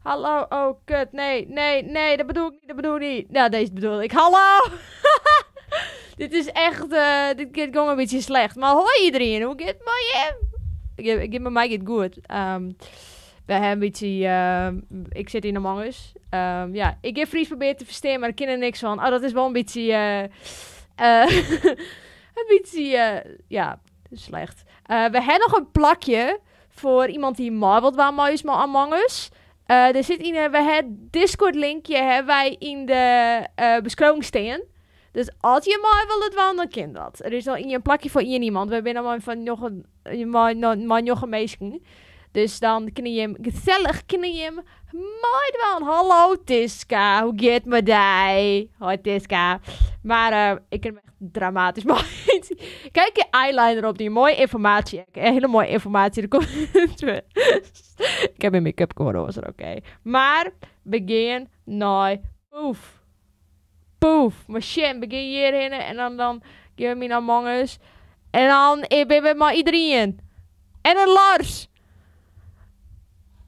Hallo, oh kut, nee, nee, nee, dat bedoel ik niet, dat bedoel ik niet. Nou, deze bedoel ik. Hallo! Dit is echt, dit gaat gewoon een beetje slecht. Maar hoi iedereen, hoe gaat het met je? Ik, met mij gaat het goed. We hebben een beetje, ik zit in Among Us. Ja, ik heb Fries proberen te verstaan, maar ik ken er niks van. Oh, dat is wel een beetje, een beetje, ja, slecht. We hebben nog een plakje voor iemand die maar wilt waar maar is, maar Among Us. Er zit in, we hebben Discord linkje hebben wij in de beschrijving staan. Dus als je maar wilt doen, dan kan dat. Er is al in een plakje voor iemand. We zijn allemaal van nog een, maar, nog, maar nog een meisje. Dus dan kun je hem gezellig, kun je hem mooi doen. Hallo Tiska, hoe gaat het met jou? Hoi Tiska. Maar ik heb hem echt dramatisch mooi. Kijk je eyeliner op die mooie informatie. Hele mooie informatie. Er komt Ik heb mijn make-up geworden, was er oké. Maar begin nou. Poef. Poef. Machine, begin hierheen en dan geef me Among Us. En dan ik ben met maar iedereen. En een Lars.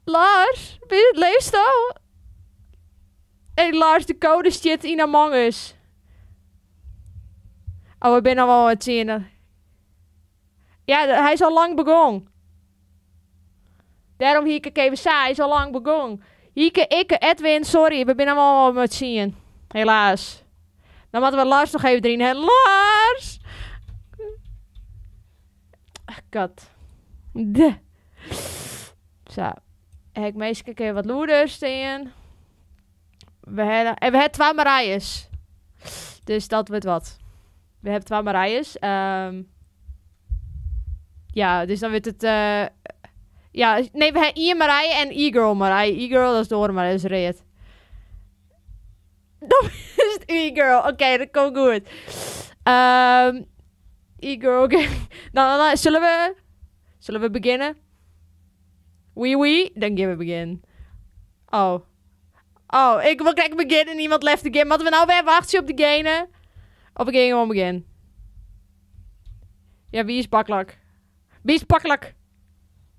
Lars, ben je het leefst al? Hey Lars, de code zit in Among Us. Oh, ik ben al wel het zien. Ja, hij is al lang begonnen. Daarom hier ik even saai, hij is al lang begonnen. Hieke, ik, Edwin, sorry, we zijn allemaal met zien. Helaas. Dan moeten we Lars nog even erin. Hè? Lars! Kat. De. Zo. Ik meestal keer wat loerders staan. We hebben, en we hebben 2 Marijes. Dus dat wordt wat. We hebben 2 Marijes. Ja, dus dan wordt het... ja, nee, we hebben I Marije en E-girl Marije. E-girl, dat is door, maar dat is red. Dan is het E-girl. Oké, dat komt goed. E-girl, oké. Nou, nou, zullen we... Zullen we beginnen? Oui, oui. Dan gaan we beginnen. Oh. Oh, ik wil graag beginnen en iemand left the game. Moeten we nou weer wachten op degene? Of we gaan gewoon beginnen? Ja, wie is makkelijk? Wie is makkelijk?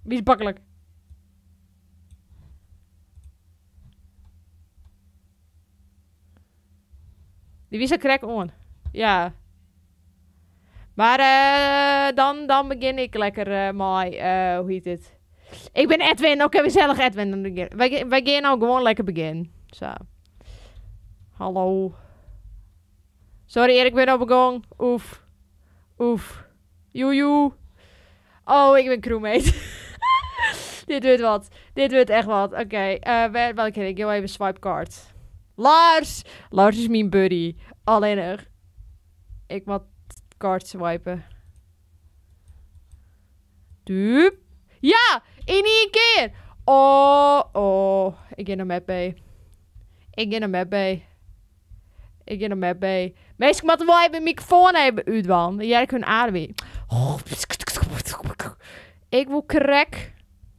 Wie is makkelijk? Die wie is crack on. Ja. Maar dan begin ik lekker mooi. Hoe heet het? Ik ben Edwin. Oké, we zijn Edwin. Wij gaan nou gewoon lekker beginnen. Zo. Hallo. Sorry Erik, ik ben op gang. Oef. Oef. Joejoe. Oh, ik ben crewmate. Dit wordt wat. Dit wordt echt wat. Oké. Welke ik heel even swipe card. Lars! Lars is mijn buddy. Alleen er. Ik moet card swipen. Dup. Ja! In één keer! Oh, oh. Ik ga naar map B. Ik ga naar map B. Ik ga naar map B. Meestal moet wel even een microfoon hebben, Udwan. Jij kunt ademen. Ik wil crack.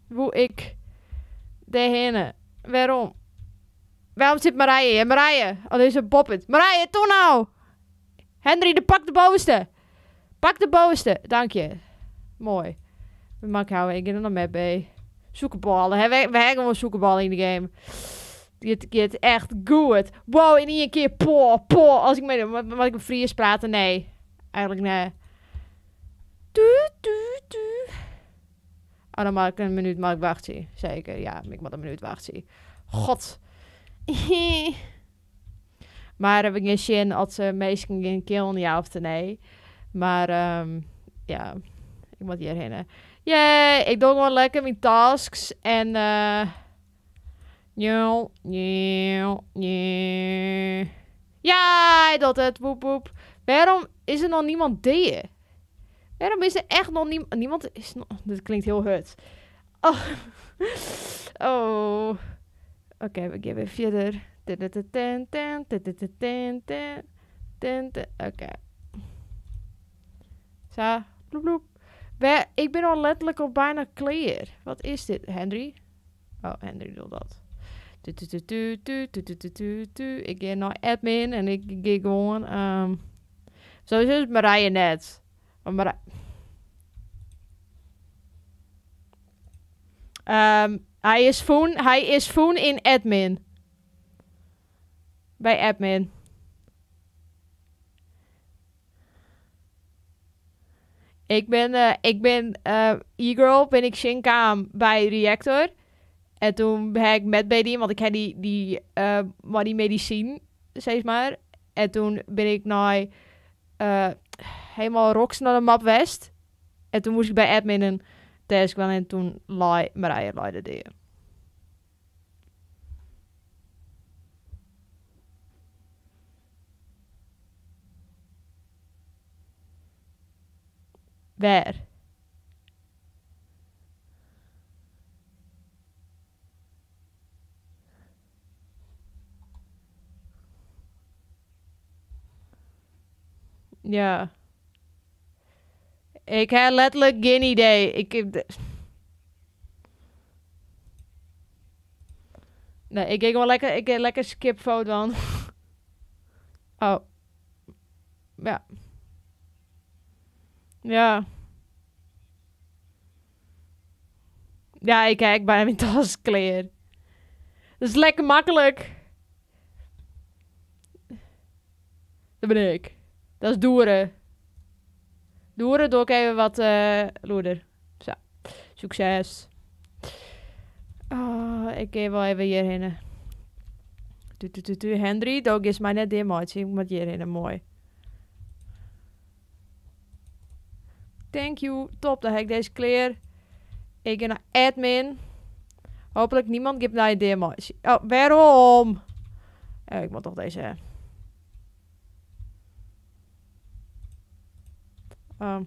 Wil ik de henne. Waarom? Waarom zit Marije hier? Marije. Oh, deze boppet. Marije, toe nou! Henry, de pak de bovenste. Pak de bovenste. Dank je. Mooi. We maken houden. Ik ga naar map B. Zoekenballen. Hè? We hebben gewoon zoekenballen in de game. Dit gaat echt goed. Wow, in één keer. Po, po. Als ik met, wat, wat ik met Fries praten? Nee. Eigenlijk nee. Tu, tu, tu. Oh, dan maak ik een minuut mag ik wachten. Zeker, ja. Ik moet een minuut wachten. God. Maar heb ik geen zin als ze meesten gaan killen, ja of nee. Maar ja, ik moet hierheen. Yay, ik doe gewoon lekker mijn tasks. En nieuw, nieuw, nieuw. Ja, hij doet het. Woep, woep. Waarom is er nog niemand deed? Waarom is er echt nog niemand is nog, dit klinkt heel hard. Oh. Oh. Oké, we gaan weer verder. Oké. Zo, bloep, bloep. Ik ben al letterlijk al bijna clear. Wat is dit? Henry? Oh, Henry wil dat. Tu, tu, tu, tu, tu, tu, tu, tu, tu, tu. Ik ga naar admin en ik ga gewoon... sowieso is Marije net. Maar Marije... Hy is fûn, hy is fûn yn admin. By admin. Ik bin, eh, ik bin eh, e-girl, bin ik tsjinkaam by Reactor. En toen ha ik medbay dien, want ik ha dy, dy, eh, mei dy medisyn, sis mar. En toen bin ik nei, eh, helemaal rjochts nei de map west. En toen moast ik by admin in task dwaan en toen lei Marije lei de dea. Wêr? Ja. Ik ha letterlik gjin idee. Ik, nee, ik gean gewoan lekker, ik gean lekker skip vote dwaan. Oh. Ja. Ja. Ja, ik ha ek byna myn task klear. Dat is lekker maklik. Dat ben ik. Dat is Doeren. Doeren, doe ik even wat eh lûder. Zo. Succes. Oh, ik gean wol even hjirhinne. Tu, tu, tu, tu. Henry, do giest my net deameitsjen. Ik moat hjirhinne. Moai. Thank you. Top, dan ha ik dizze klear. Ik gean nei admin. Hooplik niemand giet my deameitsjen. Oh, wêrom? Oh, ik moat toch dizze. Oh.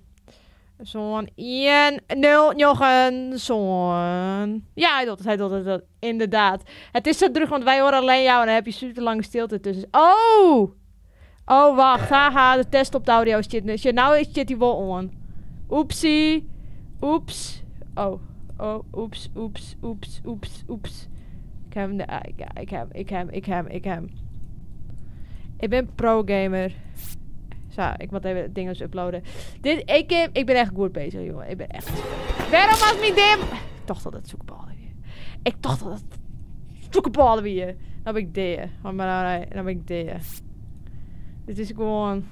Sân, 1, 0, 9, sân. Ja, hij doet het, hij doet het, hij doet het. Inderdaad. Het is zo druk, want wij horen alleen jou en dan heb je super lange stilte tussen. Oh! Oh, wacht. Haha, de test op de audio zit. Shit, nou zit hij wel on. Oepsie. Oeps. Oh. Oh, oeps, oeps, oeps, oeps, oeps. Ik heb hem, ah, ik, ik heb, ik heb, ik heb, ik heb. Ik ben pro-gamer. Zo, ik moet even dingen uploaden. Dit, ik, ik ben echt goed bezig, jongen. Ik ben echt... Waarom was mijn dim? Ik dacht dat het zoekballen weer. Ik dacht dat het zoekballen weer. Nou ben ik D. Maar nou, nou ben ik D. Dit is gewoon...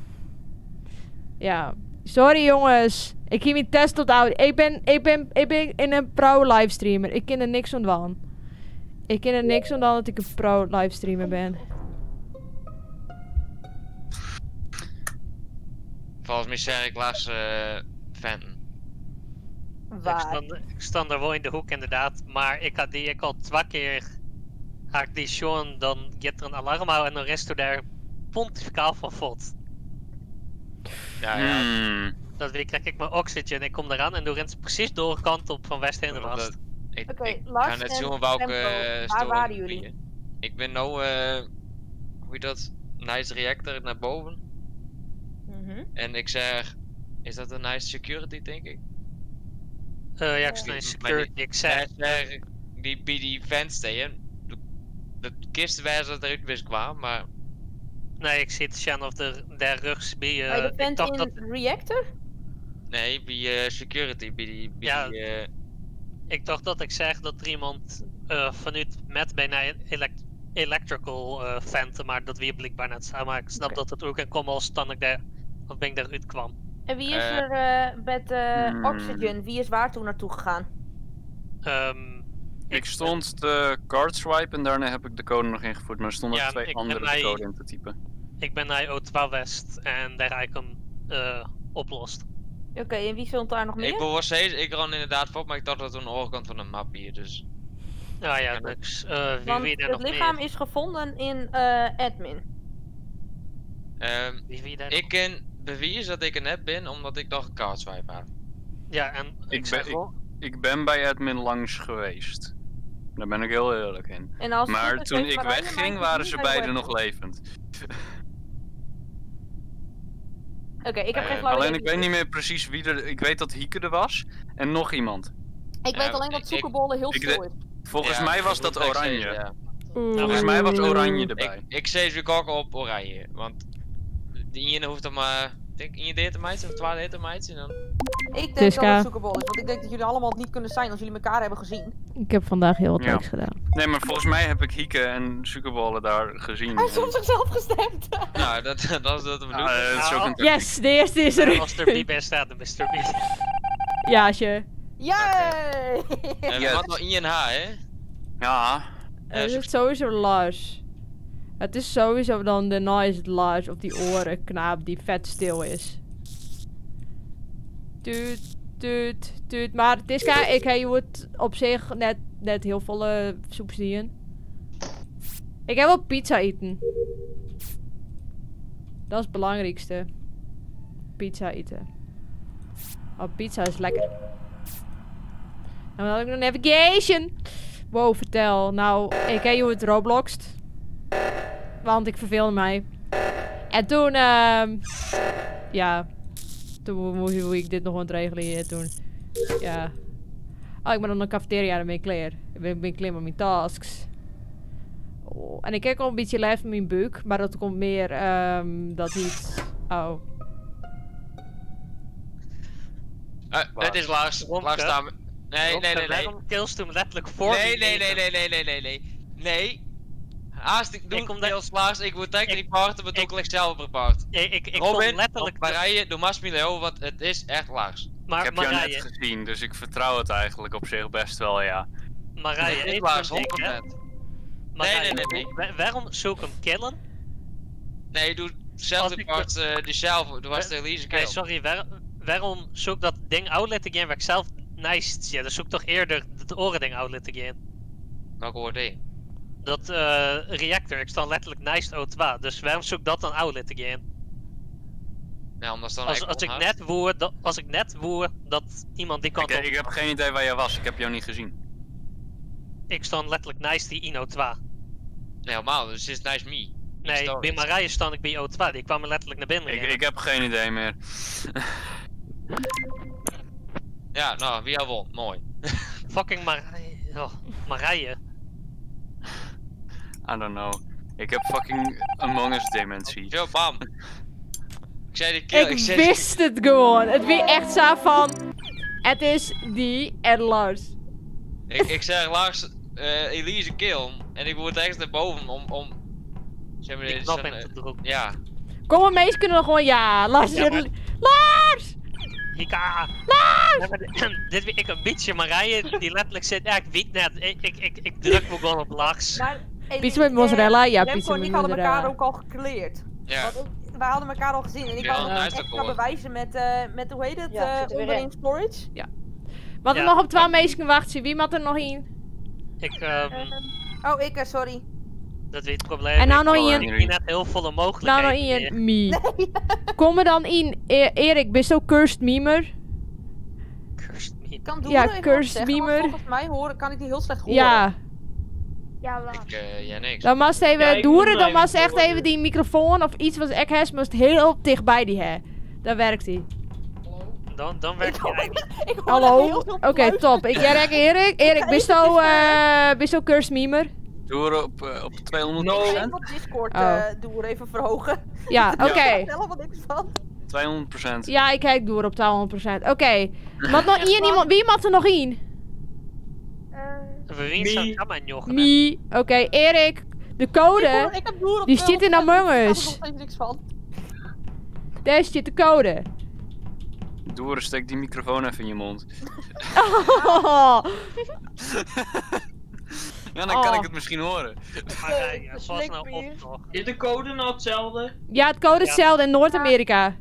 Ja. Sorry jongens. Ik heb mijn test tot oud. Ik ben in een pro livestreamer. Ik ken er niks van doen. Ik ken er niks van doen dat ik een pro livestreamer ben. Volgens mij zei ik laatst Fenton. Waar? Ik stond er wel in de hoek inderdaad, maar ik had die ik al twee keer haak die Sean, dan gaat er een alarm aan en dan rest er daar pontificaal van vod. Ja, ja. Dat weet ik, krijg ik mijn oxygen, ik kom eraan en toen rent ze precies door de kant op van West Omdat Hinderlast. Ik, Oké, ik Lars ga net en zien welke Remco, waar storing waren ik jullie? ben. Ik ben nou, hoe heet dat? Nice reactor naar boven. En ik zeg, is dat een nice security, denk ik? Ja, ik sta in Maar security, ik zei... Daar zeg ik, die bij die fans tegen. De kist waar ze eruit wist kwam, maar Nee, ik zit Shan of de der rugs bij, Maar je ik bent dacht in dat Reactor? nee, bij security, bij die, bij Ja. die, Ik dacht dat ik zeg dat er iemand vanuit met bijna electrical venten, maar dat weer blijkbaar net samen. Maar ik snap Oké. dat het ook en kom als dan ik daar, of ben ik daaruit kwam. En wie is er met Oxygen? Wie is waar toen naartoe gegaan? Ik stond de card swipe en daarna heb ik de code nog ingevoerd, maar er stonden Ja, ook twee ik ben andere de bij- code in te typen. Ik ben naar O2 West en daar heb ik hem oplost. Oké, en wie stond daar nog Ik meer? wil wel steeds, ik ran inderdaad voor, maar ik dacht dat het aan de overkant van de map hier, dus. Nou ja, Ja, dat- dus, wie Want wie daar het nog lichaam meer? is gevonden in admin. Wie daar Ik nog- ken bewijs dat ik er net ben, omdat ik nog een card swipe had. Ja, en ik Ik zeg ben- wel, Ik ben bij admin langs geweest. Daar ben ik heel eerlijk in. En als het Maar goed is, toen heeft ik Marije wegging, mij waren gezien ze bij beiden weapons. nog levend. Oké, ik heb geen flauw Alleen idee ik wie weet niet het meer precies wie er... Ik weet dat Hieke er was en nog iemand. is. Ik weet Ja, alleen dat ik- zoekerbollen heel ik stil is. Volgens Ja, mij was ik dat moet echt oranje. zeggen, ja. Volgens mij was oranje erbij. Ik, ik zees ook op oranje, want die ene hoeft er maar denk ien dea te meitsjen of twa dea te meitsjen. Dan... Ik denk Tiska. dat het zoekenbol is, want ik denk dat jullie allemaal het niet kunnen zijn als jullie elkaar hebben gezien. Ik heb vandaag heel wat Ja. leuks gedaan. Nee, maar volgens mij heb ik Hieke en Suikerballen daar gezien. Hij heeft op zichzelf gestemd. Nou, dat, dat is dat de bedoeling. Ja, dat is ook een tactiek. Yes, de eerste is er. Als er niet bij staat, dan is er niet. Ja, als je. Yay! En we Yes. hadden nog I en H, hè? Ja, Het is sowieso Lars. Het is sowieso dan de nice Lars op die oren knaap die vet stil is. Tuut, tuut, tuut. Maar Tiska, ik heb je wordt op zich net heel volle soepsdien. Ik heb wel pizza eten. Dat is het belangrijkste. Pizza eten. Oh, pizza is lekker. En dan had ik nog navigation. Wow, vertel. Nou, ik heb je het Robloxed. Want ik verveelde mij. En toen, ja. Toen moest ik dit nog aan het regelen hier. Toen, ja. Oh, ik ben dan een cafeteria en ben ik klaar. Ik ben klaar met mijn tasks. Oh, en ik heb al een beetje lijf in mijn buik. Maar dat komt meer, dat iets... Oh. Het is Lars. Romke. Lars staan. Nee, nee, nee, nee. Waarom kills toen letterlijk voor Nee, die nee, nee, negen? nee, nee, nee, nee, nee. Nee. Haast, ik doe Ik kom daar- kills Lars. Ik word direct Ik- reporten, maar doe ik- ik zelf report. Ik Robin, kon letterlijk... of Marije, doe maar want het is echt Lars. Maar ik heb jou net Marije, gezien, dus ik vertrouw het eigenlijk op zich best wel, ja. Marije, Het is even Lars, een ding, hè. 100%. Marije, Nee, nee, nee, waarom zou ik hem killen? Nee, doe zelf Als ik report, die zelf, doe was de Elise Nee, kill. sorry, waarom zou ik dat ding out laten gaan waar ik zelf nice zit? Dan zoek ik toch eerder het oren ding out laten gaan. Welke hoort die? Dat reactor, ik sta letterlijk naast O2, dus waarom zoek ik dat dan out laten gaan? Nou, omdat ze dan Als, echt als ik onhaast. net woer, dat, als ik net woer dat iemand die kant Ik, op, ik heb geen idee waar jij was, ik heb jou niet gezien. ik sta letterlijk naast die in O2. Nee, helemaal, dus het is nice me. Nee, Storage. bij Marije stond ik bij O2, die kwam er letterlijk naar binnen. Ik, rennen. ik heb geen idee meer. Ja, nou, wie al won? Mooi. Fucking Marije. Oh, Marije. I don't know. Ik heb fucking Among Us dementie. Zo, bam. Ik zei die kill, ik, Ik zei die- wist het gewoon. Het was echt zo van... Het is die en Lars. Ik zeg Lars, Elise kill. En ik word ergens naar boven om zeg maar, Die dit knop is een, in te drukken. ja. Kom maar, mees kunnen we gewoon... Ja, Lars. Ja, maar- Lars! Hika! Ja, maar dit weet ik een beetje Marije die letterlijk zit. Ja, ik weet net. Ik druk me gewoon op Lars. Maar, Pizza met mozzarella? Ja, Remco pizza en met ik hadden elkaar mozzarella. ook al gekleerd. Ja. Want wij hadden elkaar al gezien en ik Ja, had nice het dat extra hoor. bewijzen met hoe heet het, Ja, zit er weer onderin in. storage. Wat er Ja. nog op 12 mees kunnen wachten. Wie moet er nog in? Ik, Oh, ik, sorry. dat weet het probleem. En nou Ik nog ik één. heb net heel volle Nou mogelijkheden. nog in. Me. Kom er dan in. Erik, ben je zo cursed memer? Cursed me. Kan Doeren Ja, even wat cursed zeggen, want beamer. Volgens mij horen, kan ik die heel slecht horen. Ja. Ja, Lars. Ik, ja, niks. Dan moest even Ja, ik Doeren, moet dan blijven moest echt horen. even die microfoon of iets wat ik heb, moest heel dichtbij die hè. Dan werkt die. Dan werkt Ik hij hoor, eigenlijk. ik hoor Hallo? echt heel Oké, veel fluisteren. top. Ik jij Erik. Erik, ben je zo, ben je zo cursed memer? Door op 200%? No. Even op Discord Oh. Doeren even verhogen. Ja, oké. Ik snap er helemaal niks van. 200%. Ja, ik kijk door op 200%. Oké. Wat nog in iemand? Wie moet er nog in? We Me. zijn samen jochen. Me. Oké, Erik. De Ik, code. hoor, ik heb Doeren op Die zit in 200%, Among ik snap er Us. nog steeds niks van. Daar zit de code. Doris, steek die microfoon even in je mond. Ja, dan kan Oh. ik het misschien horen. Marije, pas nou op Slikbier. toch. Is de code nou hetzelfde? Ja, het code is Ja. hetzelfde in Noord-Amerika.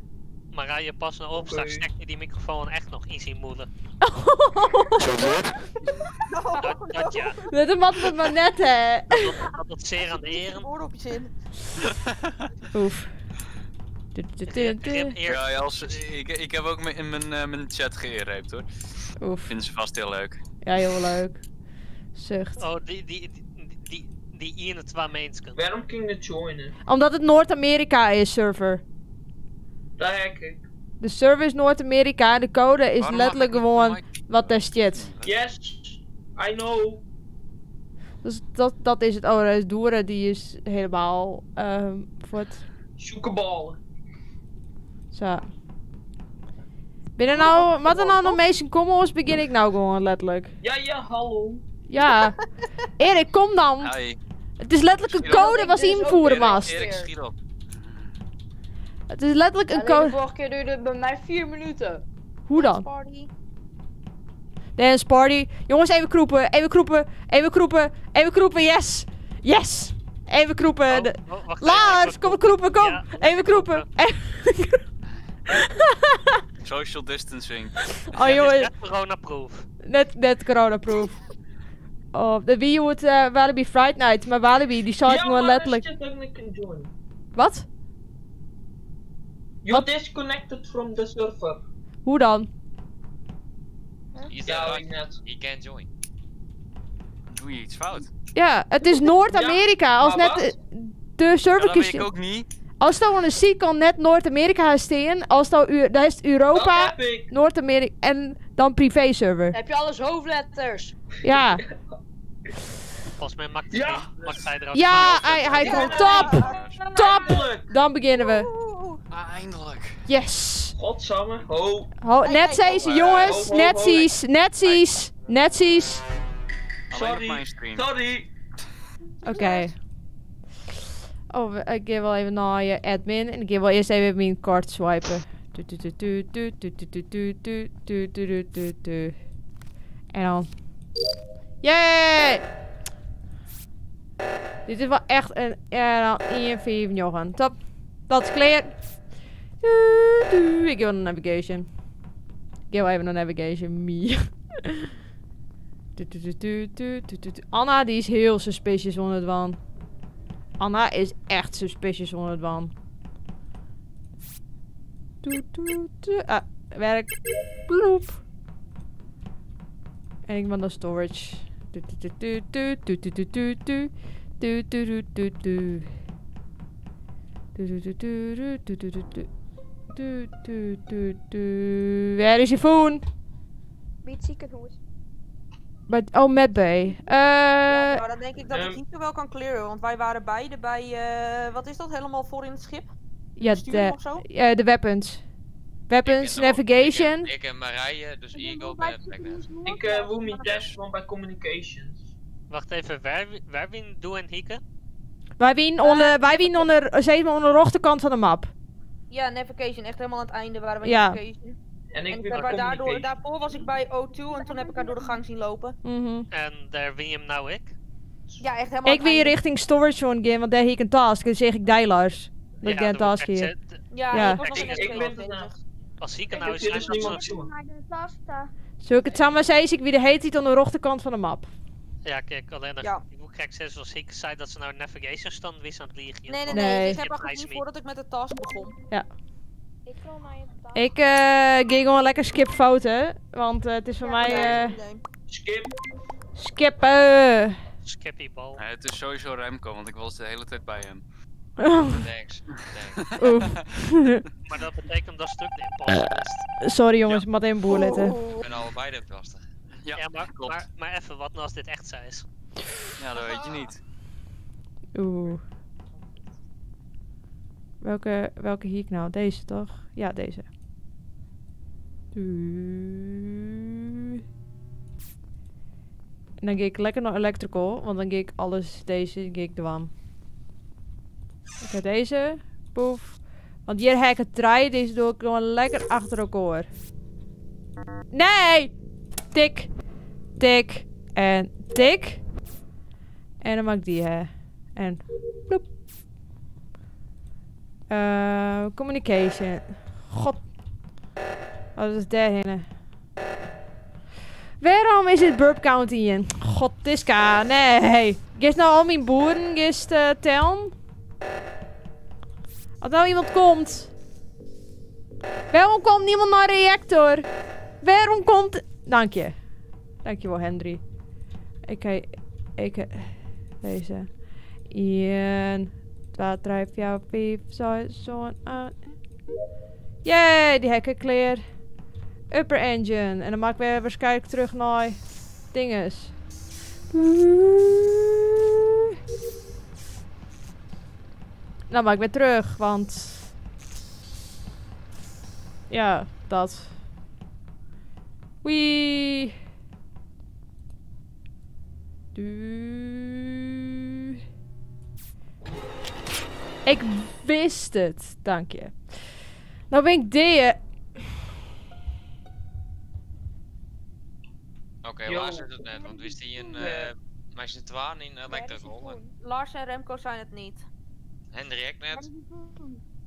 Marije, pas nou op, straks Oké. steekt hij die microfoon echt nog in zijn moeder. Oh, Dat ja, Dat moet het maar net, hè. dat zeer aan de Ik eren. woorden op je zin. Oef. Du- du- du- du. Rip eer. Ja, ja, als, ik heb ook in mijn chat geëerreept hoor. Oef. Vinden ze vast heel leuk. Ja, heel leuk. Zucht. Oh, die ene twee mensen. Waarom ging het joinen? Omdat het Noord-Amerika is, server. Daar hack ik. De server is Noord-Amerika en de code is Waarom mag letterlijk ik niet gewoon mijn mic- wat daar zit. Yes, I know. Dus dat is het. Oh, daar is Doeren, die is helemaal voor het. Zoekenballen. Zo. Binne nou, moatte der nou noch minsken komme, oars begjin ik nou gewoan letterlik. Ja, hallo. Ja. Erik, kom dan. Hi. Het is letterlijk een Schiet op. code wat ze invoeren Erik, mast. Erik, schiet op. Het is letterlijk een Alleen de code. vorige keer duurde het bij mij 4 minuten. Hoe dan? Party. Dance party. Jongens, even kroepen, even kroepen, even kroepen, even kroepen, yes! Yes! Even kroepen. Oh, oh, wacht even, ik Lars, word kom kroepen, kom! Ja, Even kroepen. Social distancing. Oh jongens, Net corona-proof. net corona-proof. Oh, de Wii U het Walibi Fright Night, maar Walibi die zei Ja, gewoon maar letterlijk. er zit ook niet kan join. Wat? You Wat? disconnected from the server. Hoe dan? He's Ja, right. ik net. He can't join. Doe je iets fout? Ja, het is Noord-Amerika. Als maar net wat? de Ja, server dat weet ik ook niet. Als nou een C kan net Noord-Amerika staan, als nou daar is Dat Europa, heb ik. Noord-Amerika en dan privé server. Heb je alles hoofdletters? Ja. Volgens mij maakt, Ja. maakt hij er ook Ja, van. hij Ja. komt top! Top! Eindelijk. Dan beginnen we. Eindelijk. Yes! Godsamme. Ho. Ho, Hey, net hey, zei ze, ho, jongens. ho, ho, Netsies, netsies, netsies. Alleen op Sorry. mijn stream. Sorry. Oké. Oh, ik ga wel even naar je admin en ik ga wel eerst even mijn kaart swipen. Tu, tu, tu, tu, tu, tu, tu, tu, tu, tu, tu, tu, tu, tu, tu. En dan. Yay! Dit is wel echt een. En dan 1, 4, 9. Top. Dat is clear. Tu, tu. Ik ga wel naar navigation. Ik ga wel even naar navigation. Me. Tu, tu, tu, tu, tu, tu, tu, tu. Anna die is heel suspicious onder het wan. Anna is echt suspicious onder het wan. Tu, tu, tu. Ah, werk. Ploep. En ik ben naar storage. Tu, tu, tu, tu, tu, tu, tu, tu, tu, tu. Tu, tu, tu, tu, tu. Tu, tu, tu, tu, tu, tu, tu, tu, tu. Tu, tu, tu, tu. Waar is je phone? Bij het ziekenhuis. Bij, oh, Medbay. Ja, nou, dan denk ik dat ik Hieke wel kan clearen, want wij waren beide bij, wat is dat, helemaal voor in het schip? Ja, Sturing de, of zo? de weapons. Weapons, Ik ben nog- navigation. Ik en Marije, dus Eagle ben het Blacknet. Ik wil mijn test van bij communications. Wacht even, waar wien Doe en Hieke? Wij wien onder, wij wien onder, zeg maar onder de rechterkant van de map. Ja, navigation, echt helemaal aan het einde waren we Ja. navigation. En ik En ben ik heb bij haar daardoor, communications. daarvoor was ik bij O2 en toen heb ik haar door de gang zien lopen. En daar wien hem nou ik? Ja, echt helemaal Ik aan het wil einde. richting storage zone gaan, want daar heb ik een task. Dan zeg ik die Lars. Dat ik Ja, daar een dan moet task ik hier. echt, Ja, Ja. ik was nog Ik- in Ik S2 ben bezig. ernaast. Als Hieke Ik nou heb eens hier dus zijn dat niemand ze... toe. Naar de pasta. Zal ik het samen zeggen? Ik wie de heet die aan de rechterkant van de map. Ja, kijk, alleen nog, Ja. ik moet gek zeggen, als Hieke zei dat ze nou navigation stand wie aan het liegen. Nee, nee, Nee. nee, ik heb haar Surprise gezien me. voordat ik met de task begon. Ik wil naar je pasta. Ik ging gewoon lekker skip fouten, want het is voor Ja, mij Ja, goed idee. Skip. skippen. Skippy bal. Ja, het is sowieso Remco, want ik was de hele tijd bij hem. Thanks. Thanks. Oef. Maar dat betekent dat stuk de imposter is. Sorry jongens, ik moet even boer letten. Ik ben allebei de imposter. Ja, Ja, maar, klopt. maar even, wat nou als dit echt zo is? Ja, dat weet je niet. Oeh. Welke hier ik nou? Deze toch? Ja, deze. En dan ga ik lekker naar electrical, want dan ga ik alles, deze, ga ik dwam. Ik heb deze. Poef. Want hier heb ik het draai, deze doe ik gewoon lekker achter elkaar. Nee! Tik, tik en tik. En dan maak ik die, hè. En ploep. Communication. God. Wat is daarheen? Waarom is het Burp County in? God, Tiska. Nee. Gist nou al mijn boeren, gist tellen? Als nou iemand komt. Waarom komt niemand naar reactor? Waarom komt... Dank je. Dank je wel, Henry. Ik... Deze. 1, 2, 3, 4, 5, 6, 7, 8. Yay, die hekken clear. Upper engine. En dan maak ik weer waarschijnlijk terug naar dinges. Dan maak ik weer terug, want... Ja, dat. Wee. Du. Ik wist het. Dank je. Nou ben ik de. Oké, Yo. waar zit het net? Want wist die in, mijn z'n twaan in Electrical. En Lars en Remco zijn het niet. Hendrik net.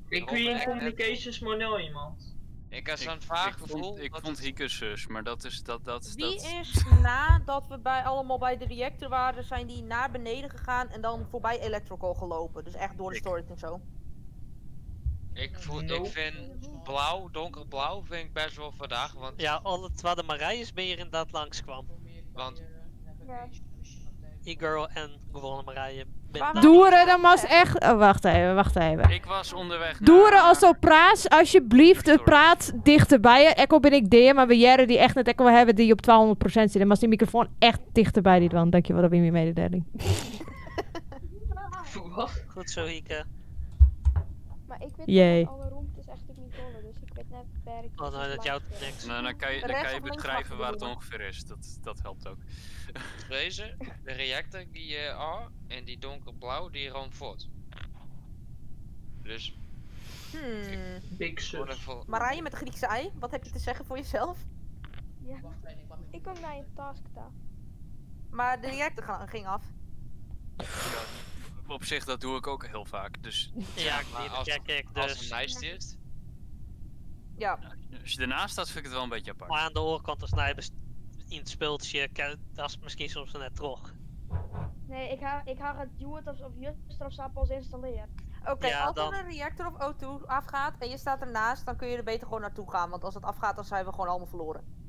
Ik Robin wie in net. communications maar nul iemand. Ik had zo'n vaag Ik gevoel. vond, ik dat vond het- Hieke zus, maar dat is dat dat Wie dat. is nadat we bij, allemaal bij de reactor waren, zijn die naar beneden gegaan en dan voorbij Electrical gelopen? Dus echt door de Ik. storage en zo. Ik, voel, ik Nope. vind blauw, donkerblauw, vind ik best wel verdacht. Want, Ja, alle tweede Marijes ben hier inderdaad langskwam. want Ja. E-girl en gewone Marije. Ben Waar- Doeren, dan was echt. Oh, wacht even, wacht even. Ik was onderweg. Doeren, naar- als zo praat, alsjeblieft, Sorry. praat dichterbij je. Ekko ben ik D, maar we jaren die echt net Ekko hebben die op 200% zitten. Maar als die microfoon echt dichterbij die dan, dankjewel, dat ben je mijn mededeling. Wat? Goed zo, Hieke. Maar ik weet Jee. niet alle roomtes echt op mijn tollen, dus ik weet net waar ik Oh nee, dat precies jouwt langs ben. niks. Nou, dan kan je, dan Rechts kan je of links beschrijven mag waar het bedoelen. ongeveer is. Dat helpt ook. deze, de reactor die A en die donkerblauw die roomt voort. Dus Big ik word sus. ervoor. Marije met de Griekse ei, wat heb je te zeggen voor jezelf? Ja. Ik kom naar een task daar. Maar de reactor ging af. Ja, op zich, dat doe ik ook heel vaak. Dus Ja, maar die als- check ik Als dus. het nice is. Ja. als je ernaast staat, vind ik het wel een beetje apart. Maar aan de oorkant als nijbes in het speeltje, dat is misschien soms net terug. Nee, ik ha het Juwet of Juster of zo pas installeerd. Oké, Ja, als dan- er een reactor of O2 afgaat en je staat ernaast, dan kun je er beter gewoon naartoe gaan. Want als het afgaat, dan zijn we gewoon allemaal verloren.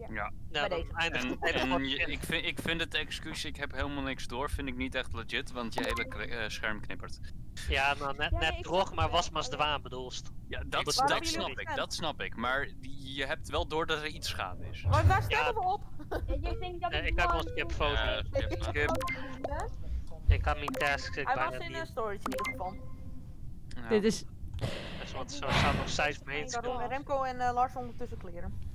Ja, Bij dan deze. eindigt En, het hele en potje. ik vind het excuus, ik heb helemaal niks door, vind ik niet echt legit, want je hele scherm knippert. Ja, nou net, Ja, nee, net ik terug, snap maar het was wel. maar eens de waan bedoelst. Ja, Dat dat, Waarom dat jullie snap op ik, stem? dat snap ik. Maar je hebt wel door dat er iets gaande is. Maar waar stemmen Ja. we op? Ja, je denkt dat Nee, ik ik heb nu wel al skip een- foto. Ja, skip maar. Skip. Ik had mijn task ik Hij bijna was in niet. de storage in ieder geval. Ja. Dit is. Dus want zo staan nog zes mensen. Daarom Remco en Lars ondertussen kleren.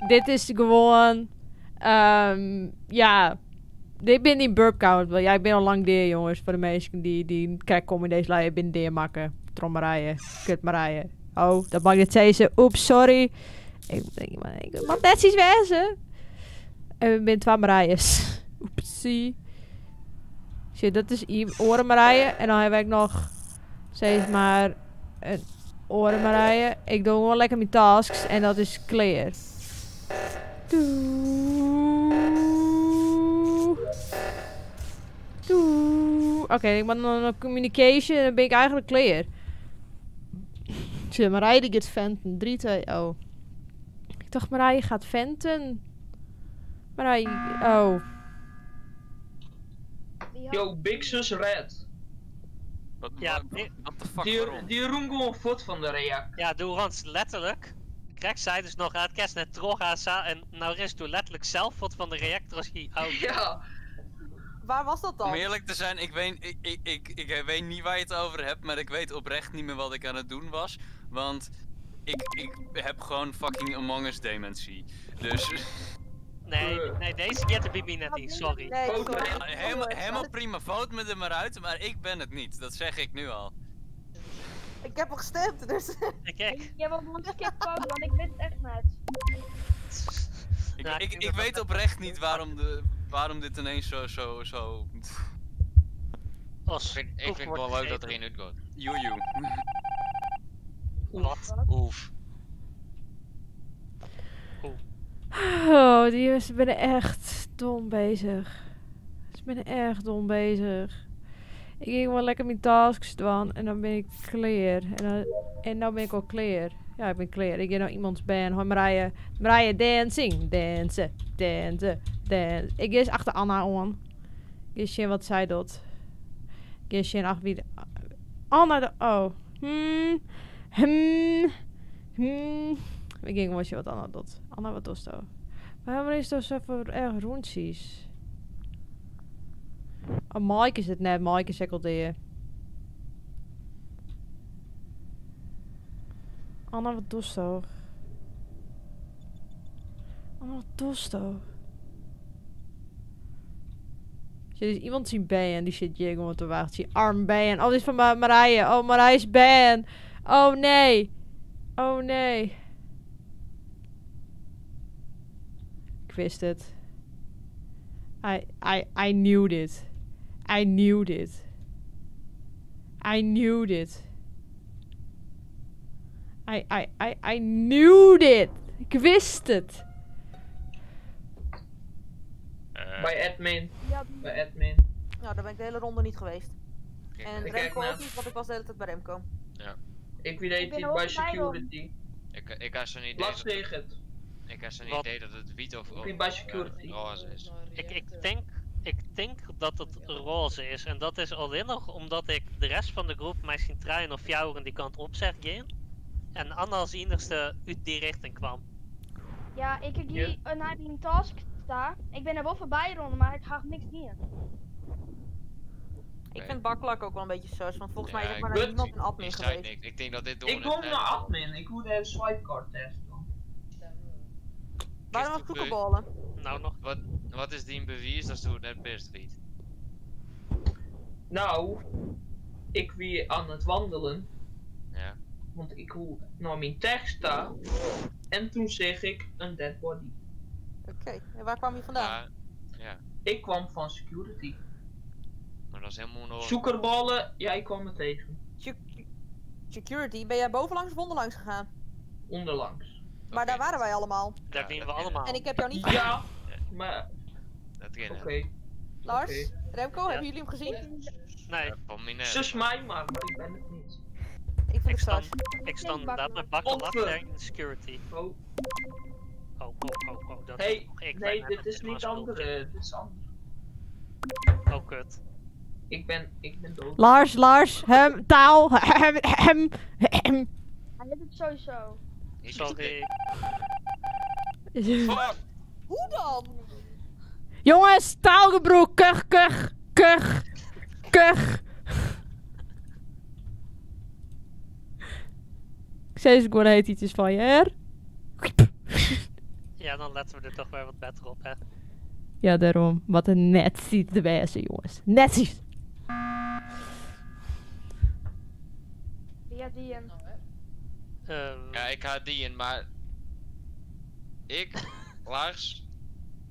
Dit is gewoon. Ja. Dit ben niet burp count. want Ja, ik ben al lang deer, jongens. Voor de mensen die krijg komen in deze lijn. Ik ben deer maken. Trommerijen. Kutmarijen. Oh, dat mag ik niet zeggen. Oeps, sorry. Ik mag net iets wezen. En ik ben twee Marijes. Oepsie. Shit, dat is oren Marije. En dan heb ik nog, zeg maar, een oren Marije. Ik doe gewoon lekker mijn tasks en dat is clear. Doe. Doe. Oké, ik moet nog een communication en dan ben ik eigenlijk clear. Shit, Marije die gaat venten. 3, 2, oh. Ik dacht Marije gaat venten. Marije, oh. Die had- Yo, Big Sus Red. Wat, Ja, what the fuck, Die, waarom? die roemt gewoon voort van de reactor. Ja, doe Rans letterlijk. Krijg zij dus nog aan het kerst net terug aan Sa en nou is doe letterlijk zelf wat van de reactor als hij oud. Ja. Waar was dat dan? Om eerlijk te zijn, ik weet, ik weet niet waar je het over hebt, maar ik weet oprecht niet meer wat ik aan het doen was. Want ik heb gewoon fucking Among Us dementie. Dus Nee, nee, deze keer de Bibi net niet, sorry. Nee, Foto. sorry. helemaal prima, vote me er maar uit, maar ik ben het niet. Dat zeg ik nu al. Ik heb al gestemd, dus... Ik ik. Ja, want want skip foto, want ik weet het echt net. Ik, Nou, ik, ik denk ik dat weet dat- oprecht niet waarom dit ineens zo... Als Ik koek vind het wordt wel leuk dat er gegeten. één uitgaat. Joejoe. Wat? Oef. Oh, die jongens zijn echt dom bezig. Ze zijn echt dom bezig. Ik ging wel lekker mijn tasks doen en dan ben ik clear. En nou ben ik al clear. Ja, ik ben clear. Ik ga nou iemands ban. Hoi Marije. Marije, dancing. Dansen. Dansen. Dance. Ik ga eens achter Anna aan. Ik ga zien wat zij doet. Ik ga zien achter wie... Anna de... Oh. Ik ging wel zien wat Anna doet. Anna, wat doet dat? Waarom is dat zo voor erg rondjes? Oh, Mike is het net. Mike is ook al deer. Anna, wat dochsto? Anna, wat dochsto? Er is iemand zien bij en die zit hier gewoon te wachten. Zie arm bij en oh, dit is van Marije. Oh, Marije is ben. Oh nee. Oh nee. Ik wist het. I knew dit. I knew dit. I knew dit. I knew dit. Ik wist het. Bij admin. Ja, Bij admin. Nou, daar ben ik de hele ronde niet geweest. En Ik Remco kijk ook naar. niet, want ik was de hele tijd bij Remco. Ja. Ik weet Ik ben het ook bij bij security. Ik had zo'n idee. Lars Dat, tegen het. ik had zo'n Wat? idee dat het wit of, Ik ben bij security. roze is. Ik denk dat het roze is. En dat is alleen nog omdat ik de rest van de groep mij zien trein of jouwen die kant op zeg gaan. En Anna als enigste uit die richting kwam. Ja, ik heb die naar die task daar. Ik ben er wel voorbij ronden, maar ik ga niks niet. Ik vind Baklak ook wel een beetje sus, want volgens mij Ja, is er ik maar weet- niemand een admin Ik zei geweest. niks. Ik denk dat dit door Ik kom naar admin. Ik moet even swipecard testen. Waarom was koekenballen? Nou nog. Wat is die bewijs dat ze het net best weet? Nou, ik weer aan het wandelen. Ja. Want ik hoe naar mijn tekst sta. En toen zeg ik een dead body. Oké, en waar kwam je vandaan? Ja, ja. Ik kwam van security. Maar dat is helemaal nog. Zoekerballen, jij kwam me tegen. Security, ben jij bovenlangs of onderlangs gegaan? Onderlangs. Maar daar waren wij allemaal. Daar zien we allemaal. En ik heb jou niet gezien. Ja, maar Dat ken oké. Lars, Remco, hebben jullie hem gezien? Nee. Van mij net. Zus mij maar, maar ik ben het niet. Ik vind Ik het sta, sus. ik sta inderdaad met Baklak Godver. daar in security. Oh. Oh, oh, oh, oh. Dat Hey, is nog ik. nee, ben net dit met is helemaal niet schuld. andere. Dit is ander. Oh, kut. Ik ben dood. Lars, Lars, hem, taal, hem, hem, hem. Hij heeft het sowieso. Sorry. Fuck! Hoe dan? Jongens, taalgebroek, kuch, kuch, kuch, kuch. Ik zei ze gewoon heet iets van je, hè? Ja, dan letten we er toch weer wat beter op, hè. Ja, daarom. Wat een net ziet de wijze, jongens. Netjes. Wie had die een? Ja, ik had die in, maar. Ik, Lars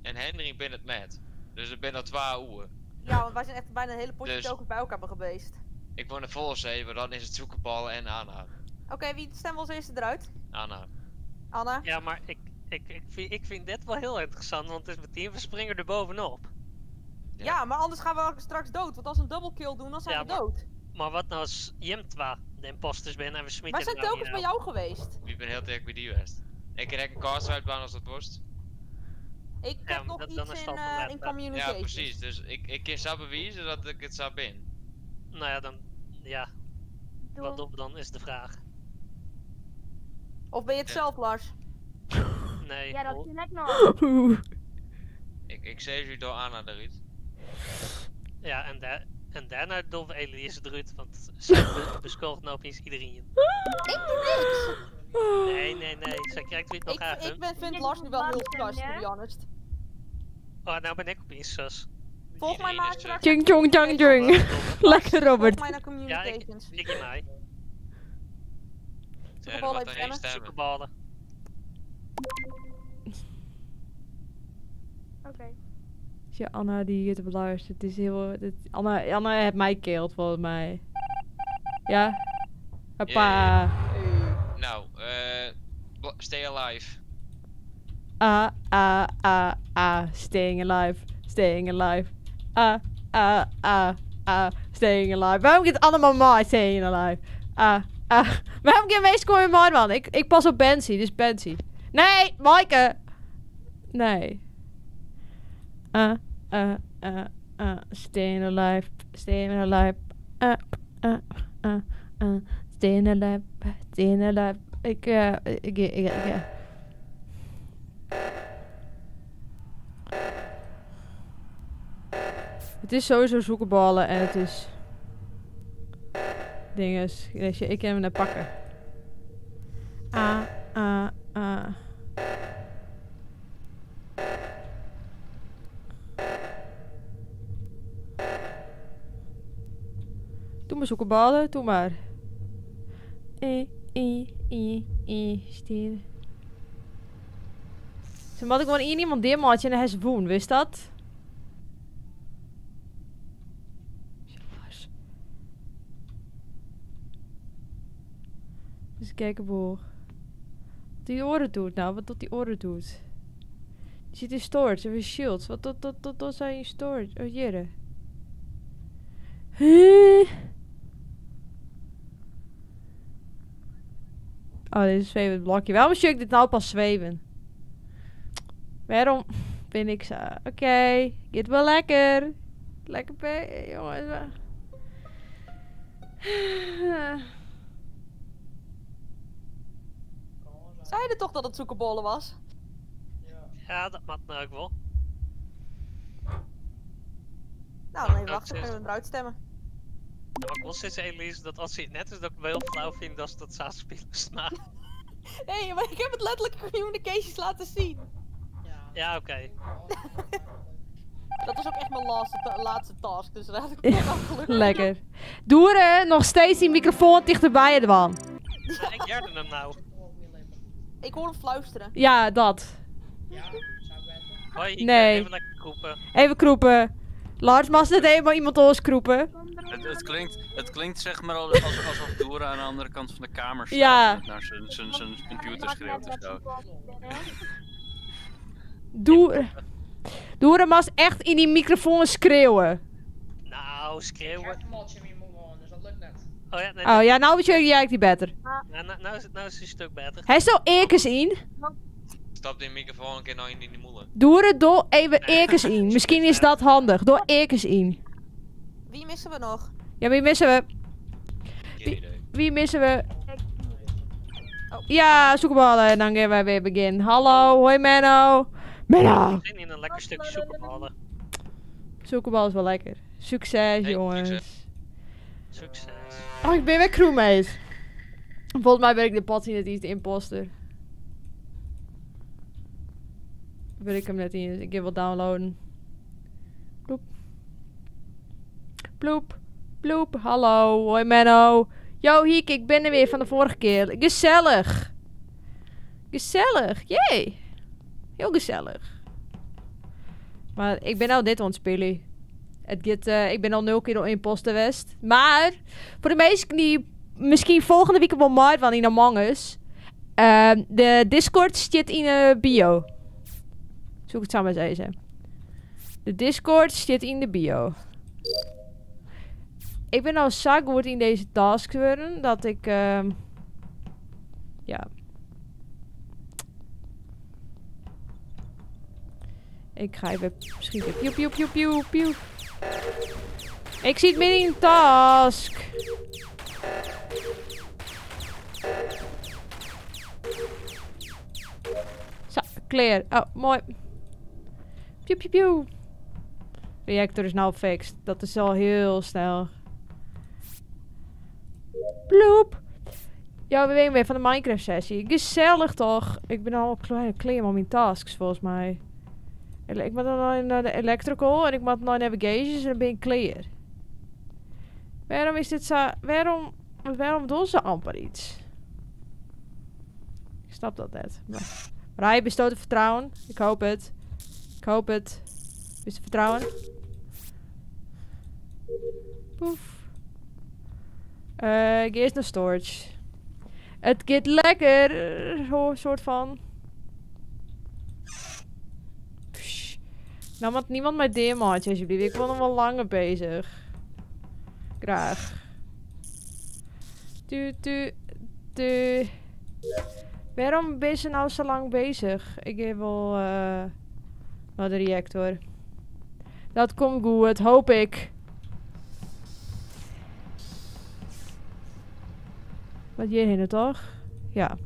en Henry ben het met. Dus ik ben al twee uur. Ja, want wij zijn echt bijna een hele potje Dus- telkens bij elkaar geweest. Ik woon in Volzee, maar dan is het zoekenballen en Anna. Oké, wie stemmen we als eerste eruit? Anna. Anna? Ja, maar ik vind dit wel heel interessant, want het is meteen, we springen er bovenop. Ja. maar anders gaan we straks dood. Want als we een double kill doen, dan zijn Ja, we maar- dood. Maar wat nou als Jimtwa de imposters binnen en we smieten Wij zijn er nou telkens niet bij jou geweest. Wie ben heel tegen bij die west. Ik krijg een cast uitbaan als dat worst. Ik Ja, heb maar nog dan iets is in, dat wel net, in hè. communication. Ja, precies. Dus ik kan zo bewijzen dat ik het zou ben. Nou ja, dan, ja. Wat op dan is de vraag. Of ben je het zelf, Lars? Nee. Ja, dat hol. ken ik nog. Oeh. Ik zei u door Anna eruit. Ja, en daarna doen we Elise eruit, want zij beschuldigt nou opeens iedereen. Ik doe niks! Nee, nee, nee, zij krijgt weer nog Ik, haar. ik vind Lars nu wel heel sus, to be honest. Oh, nou ben ik opeens sus. Volg mij maar straks. Ching chong chang ching. Lekker Volg Robert. mij naar Ja, ik, communications. ik in mij. Ja, er Zoekerballen wordt er even één stemmen. stemmen. Zoekerballen. Oké. Ja, Anna die het beluistert. Het is heel... Het, Anna, Anna heeft mij keelt volgens mij. Ja? Hoppa. Nou, stay alive. A, A, A, A. Staying alive. Staying alive. A, A, A, A. Staying alive. Waarom gaat allemaal maar staying alive? A, A. Waarom geen meest in maar man? Ik pas op Benzie, dus Benzie. Nee, Maaike! Nee. A, A, A, A. Staying alive. Staying alive. A, A, A, A. Staying alive. Staying alive. Ik, ik, ik, ik, ik. Het is sowieso zoekenballen en het is... Dinges. Weet je, ik kan hem net pakken. A, A, A. Doe maar zoeken ballen, doe maar. E, E, E, E, stil. Ze moet ik gewoon één iemand deermaatje en hij is woen, wist dat? Dus kijken boer. Wat die oren doet nou, wat dat die oren doet. Die zit in storage, of in shields. Wat dat, dat, dat, dat zijn in storage. Oh, jere. Huh? Oh, dit is een zwevend blokje. Waarom zie ik dit nou pas zweven? Waarom ben ik zo? Oké, okay, gaat wel lekker. Lekker, jongens. Zeiden toch dat het zoekenbollen was? Ja, dat maakt nou ook wel. Nou, dan even wachten, kunnen we eruit stemmen. Ja, maar ik wil steeds Elise dat als hij het net is, dat ik wel heel flauw vind dat ze dat spelers maken. Nee, maar ik heb het letterlijk in communications laten zien. Ja, oké. Okay. Dat was ook echt mijn laatste task, dus daar had ik ook al gelukkig. Lekker. Doeren, nog steeds die microfoon dichterbij, Edwan. Ja, ik jerde hem nou. Ik hoor hem fluisteren. Ja, dat. Hoi, ik nee. Even lekker kroepen. Even kroepen. Lars mag net helemaal iemand ons kroepen. Het klinkt zeg maar alsof Dora aan de andere kant van de kamer staat. Ja. En naar zijn computer schreeuwt of zo. Dora mag echt in die microfoon schreeuwen. Nou, schreeuwen. Dus dat lukt net. Oh ja, nee, oh ja, nou weet je eigenlijk die beter. Nou, nou is het een stuk beter. Hij is zo eerkens in. Stap die microfoon een keer nou in die molen. Doe het door even eerkens in. Misschien is dat handig. Door eerkens in. Wie missen we nog? Ja, wie missen we? Wie missen we? Oh. Ja, zoekballen. En dan gaan wij weer beginnen. Hallo, hoi Menno. Menno! Zin in een lekker stukje zoekballen. Zoekbal is wel lekker. Succes, hey, jongens. Succes. Succes. Oh, ik ben weer crewmate. Volgens mij ben ik de patty net iets de imposter. Wil ik hem net in. Ik heb wel downloaden. Ploep. Ploep. Ploep. Hallo. Hoi Menno. Yo Hiek, ik ben er weer van de vorige keer. Gezellig. Gezellig. Jee. Heel gezellig. Maar ik ben nou dit aan het spelen. Het gaat, ik ben al 0 keer de imposter geweest. Maar voor de meesten die misschien volgende week op wel maart van in Among Us. De Discord zit in de bio. Zoek het samen eens even. De Discord zit in de bio. Ik ben al zo goed in deze task geworden dat ik... ja. Ik ga even schieten. Piu, piu, piu, piu, piu. Ik zie het midden in de task. Zo, clear. Oh, mooi. Piu, piu, piu. Reactor is nou fixed. Dat is al heel snel. Ploep. Ja, we zijn weer van de Minecraft sessie. Gezellig toch? Ik ben al op kleine clear met mijn tasks volgens mij. Ik moet dan naar de electrical en ik moet naar navigations en dan ben ik clear. Waarom is dit zo... Waarom doen ze amper iets? Ik snap dat net. Maar hij bestoot het vertrouwen. Ik hoop het. Ik hoop het. Is het vertrouwen? Poef. Ik eerst naar storage. Het gaat lekker. Soort van. Psh. Nou, want niemand mij deermaatje alsjeblieft. Ik ben nog wel langer bezig. Graag. Tu, tu, tu. Waarom ben ze nou zo lang bezig? Ik heb wel naar de reactor. Dat komt goed, hoop ik. Wat hierheen toch? Ja.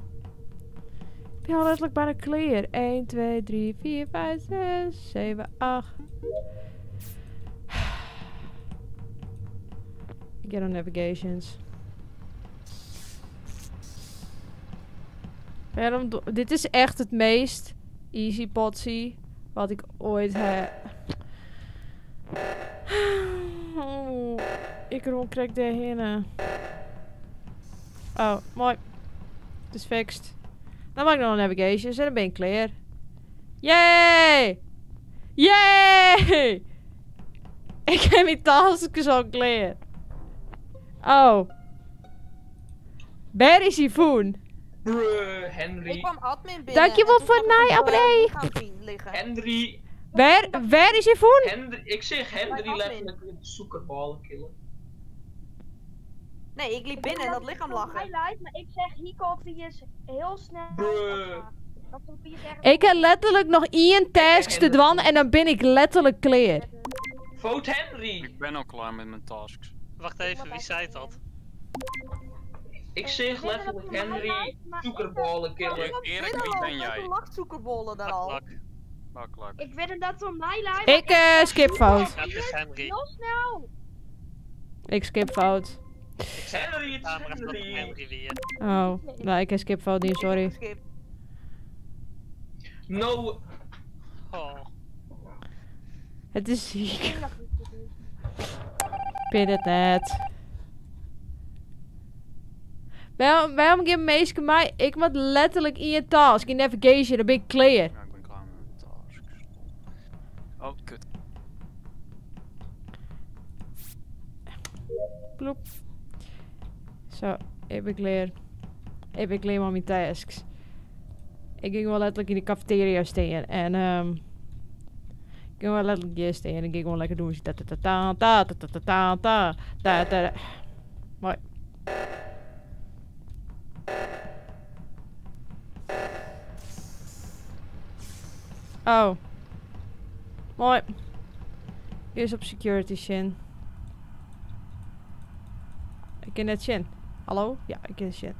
Ik ben al letterlijk bijna clear. 1, 2, 3, 4, 5, 6, 7, 8. Get on navigations. Waarom Dit is echt het meest easy potsie wat ik ooit heb. Oh, ik rondkrijg de hinnen. Oh, mooi. Het is fixed. Dan maak ik nog een navigation en dan ben ik klaar. Yay! Yay! Ik heb mijn tasks al klaar. Oh. Waar is Yvonne? Bruh, Henry. Ik kwam admin binnen. Dankjewel en toen voor zag ik mij, een abonnee. lichaam liggen. Henry. Waar is Yvonne? Henry. Ik zeg Henry Bij admin. letterlijk met de zoekerballen killen. Nee, ik liep binnen en dat lichaam lag er. Highlight, maar ik zeg Hiko die is heel snel. Bruh. Dat die is ergens- Ik heb letterlijk nog één task te doen en dan ben ik letterlijk klaar. Vote Henry! Ik ben al klaar met mijn tasks. Wacht even, wie zei dat? Ik zeg Ik weet dat letterlijk het een Henry highlight, maar ik- zoekerballen killen. Ik kwam Erik, wie binnenlopen ben en jij? toen lag zoekerbollen daar al. Lak. Makkelijk. Ik weet dat het om mij lijkt. Ik skip fout. Ja, het is Henry. Heel snel. Ik skip fout. Henry, het is Camera staat op Henry! Henry weer. Oh, nou ik heb skip fout niet, sorry. Skip. No, Oh. Het is ziek. Ik dacht dat het is. Pin het net. Waarom geeft meeske mij? Ik moet letterlijk in je task, in navigation, dan ben ik clear. Ja, ik ben klaar met mijn tasks. Oh, kut. Ploep. Zo, ik ben klaar. Ik ben klaar met mijn tasks. Ik ging wel letterlijk in de cafeteria staan en ik ging wel letterlijk hier staan en ik ging gewoon lekker doen. Ta ta ta ta ta ta ta ta ta ta ta. Mooi. Oh. Mooi. Eerst op security shin. Ik ken net Shin. Hallo? Ja, ik ken Shin.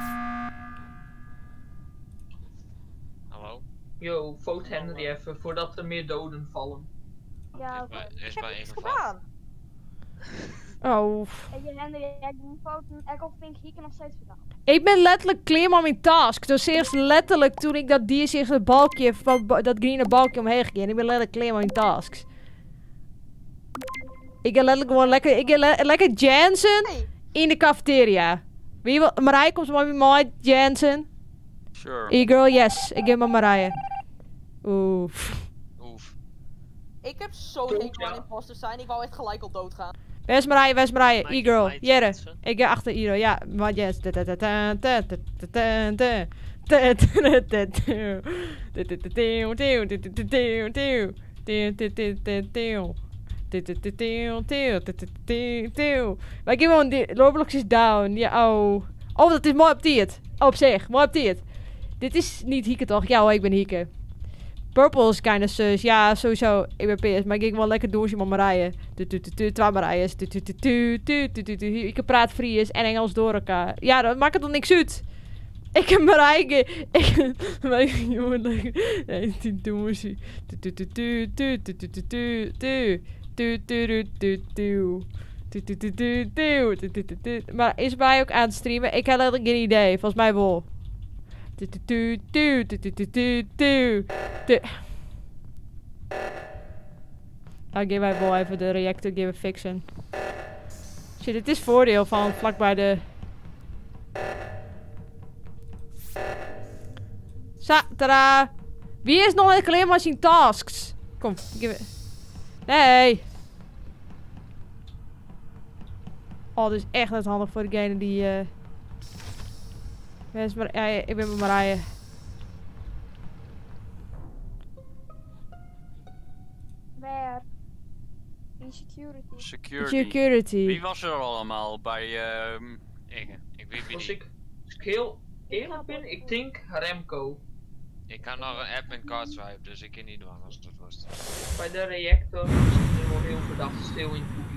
Hallo? Yo, vote Henry even voordat er meer doden vallen. Ja, Is bij, oké. is Ik heb bij niks ingevallen. gedaan. Oh. En je Henry, jij doet fouten. Ik vind ik Hieke nog steeds verdacht. Ik ben letterlijk clear met mijn task. Dus eerst letterlijk toen ik dat dier zich het balkje van dat groene balkje omheen ging. Ik ben letterlijk clear met mijn tasks. Ik ga letterlijk gewoon lekker, ik ga lekker Jansen Nee. in de cafeteria. Wie wil, Marije komt maar bij mij, Jansen. Sure. E-girl, yes. Ik geef maar Marije. Oef. Oef. Ik heb zo'n Dood, hekel aan ja. imposters zijn. Ik wou echt gelijk al doodgaan. Waar is Marije, waar is Marije? Mike, E-girl, Mike Jere. Jensen. Ik ga achter Iro, ja. Maar yes. Ta ta ta ta ta ta ta ta ta. Ta ta ta ta ta. Ta ta ta ta ta ta ta ta ta. Ta ta ta ta ta. Ta ta ta ta ta ta ta ta ta. Maar ik heb gewoon die Roblox is down. Ja, oh. Oh, dat is mooi op tijd. Op zich, mooi op tijd. Dit is niet Hieke toch? Ja hoor, ik ben Hieke. Purple is kinda sus. Ja, sowieso. Ik ben PS. Maar ik ging wel lekker door met Marije. Tu tu tu tu, twee Marijes. Tu tu tu tu tu tu tu tu. Ik praat Fries en Engels door elkaar. Ja, dat maakt het dan niks uit. Ik heb Marijke. Ik maar jongen, lekker. Nee, die doezie. Tu tu tu tu tu tu tu tu tu tu. Tu tu tu tu tu. Tu tu tu tu tu tu tu tu tu. Maar is mij ook aan het streamen? Ik heb letterlijk geen idee. Volgens mij wel. Tu tu tu tu tu tu tu tu tu. Tu. Dan geven wij wel even de reactor geven fixen. Shit, dit is voordeel van vlakbij de... Sa, tada! Wie is nog alleen maar zijn tasks? Kom, give it. Nee! Oh, dit is echt net handig voor degene die... Wes maar, ja, ik ben met Marije. Waar? Die security. Security. Security. Wie was er allemaal bij Ik, ik weet wie Als niet. ik, als ik heel eerlijk ben, ik denk Remco. Ik kan nog een admin card swipe, dus ik kan niet doen als het was. Bij de reactor is het nu al heel verdacht stil in het hoekje.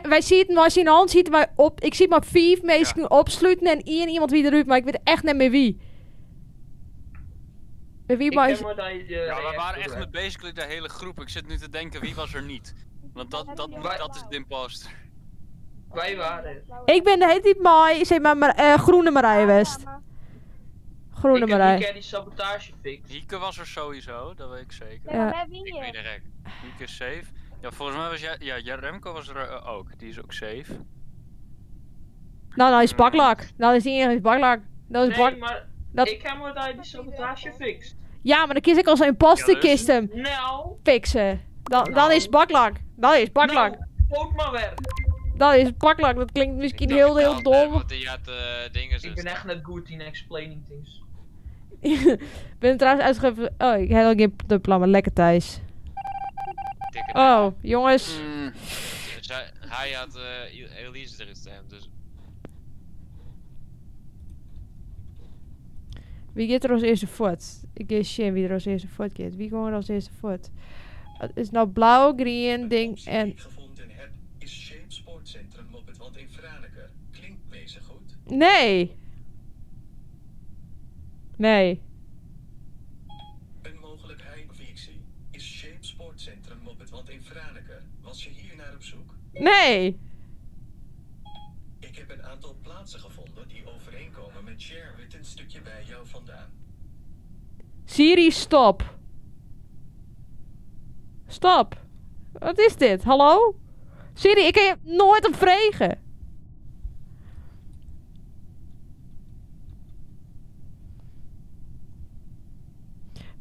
Wij zien het maar zien hand ziet wij op. Ik zie maar vijf mensen opsluiten en één iemand wie eruit, maar ik weet echt niet meer wie. Bij wie Ik maar ken maar dat je de Ja, we reactor waren echt hebt. met basically de hele groep. Ik zit nu te denken, wie was er niet? Want dat is de imposter. Wij waren. Ik ben de hele tijd mooi, zeg maar, groene Marije West. Groene Ik heb Marije. Hieke die sabotage fix. Hieke was er sowieso, dat weet ik zeker. Nee, maar wij Ik wie ben je? er ek. Hieke is safe. Ja, volgens mij was jij... Ja, ja, Remco was er ook. Die is ook safe. Nou, dan is baklak. Dan is die enige baklak. Dat is Nee, bak. maar dat- ik heb maar die sabotage fixed. Ja, maar dan kies ik als een imposterkist hem Nou, fixen. Dan is baklak. Dan is baklak. nou, poot maar weg. Dat is baklak. Dat klinkt misschien Ik heel, dacht heel dat, dom. Want die had dingen Ik ben echt net goed in explaining things. Ik ben trouwens uitgegeven. Oh, ik heb al geen de plan, maar lekker Thijs. Oh, jongens. Hij had Elise erin stemd, dus Wie gaat er als eerste voort? Ik geef shit wie er als eerste voort gaat. Wie gewoon er als eerste voort? Het is nou blauw, green, De ding optie en... die ik gevonden heb is Shape Sportcentrum op het Wad in Franeker. Klinkt deze goed? Nee! Nee. Een mogelijkheid die ik zie is Shape Sportcentrum op het Wad in Franeker. Was je hier naar op zoek? Nee! Ik heb een aantal plaatsen gevonden die overeenkomen met Sherwood een stukje bij jou vandaan. Siri, stop. Stop. Wat is dit? Hallo? Siri, ik kan je nooit op vregen.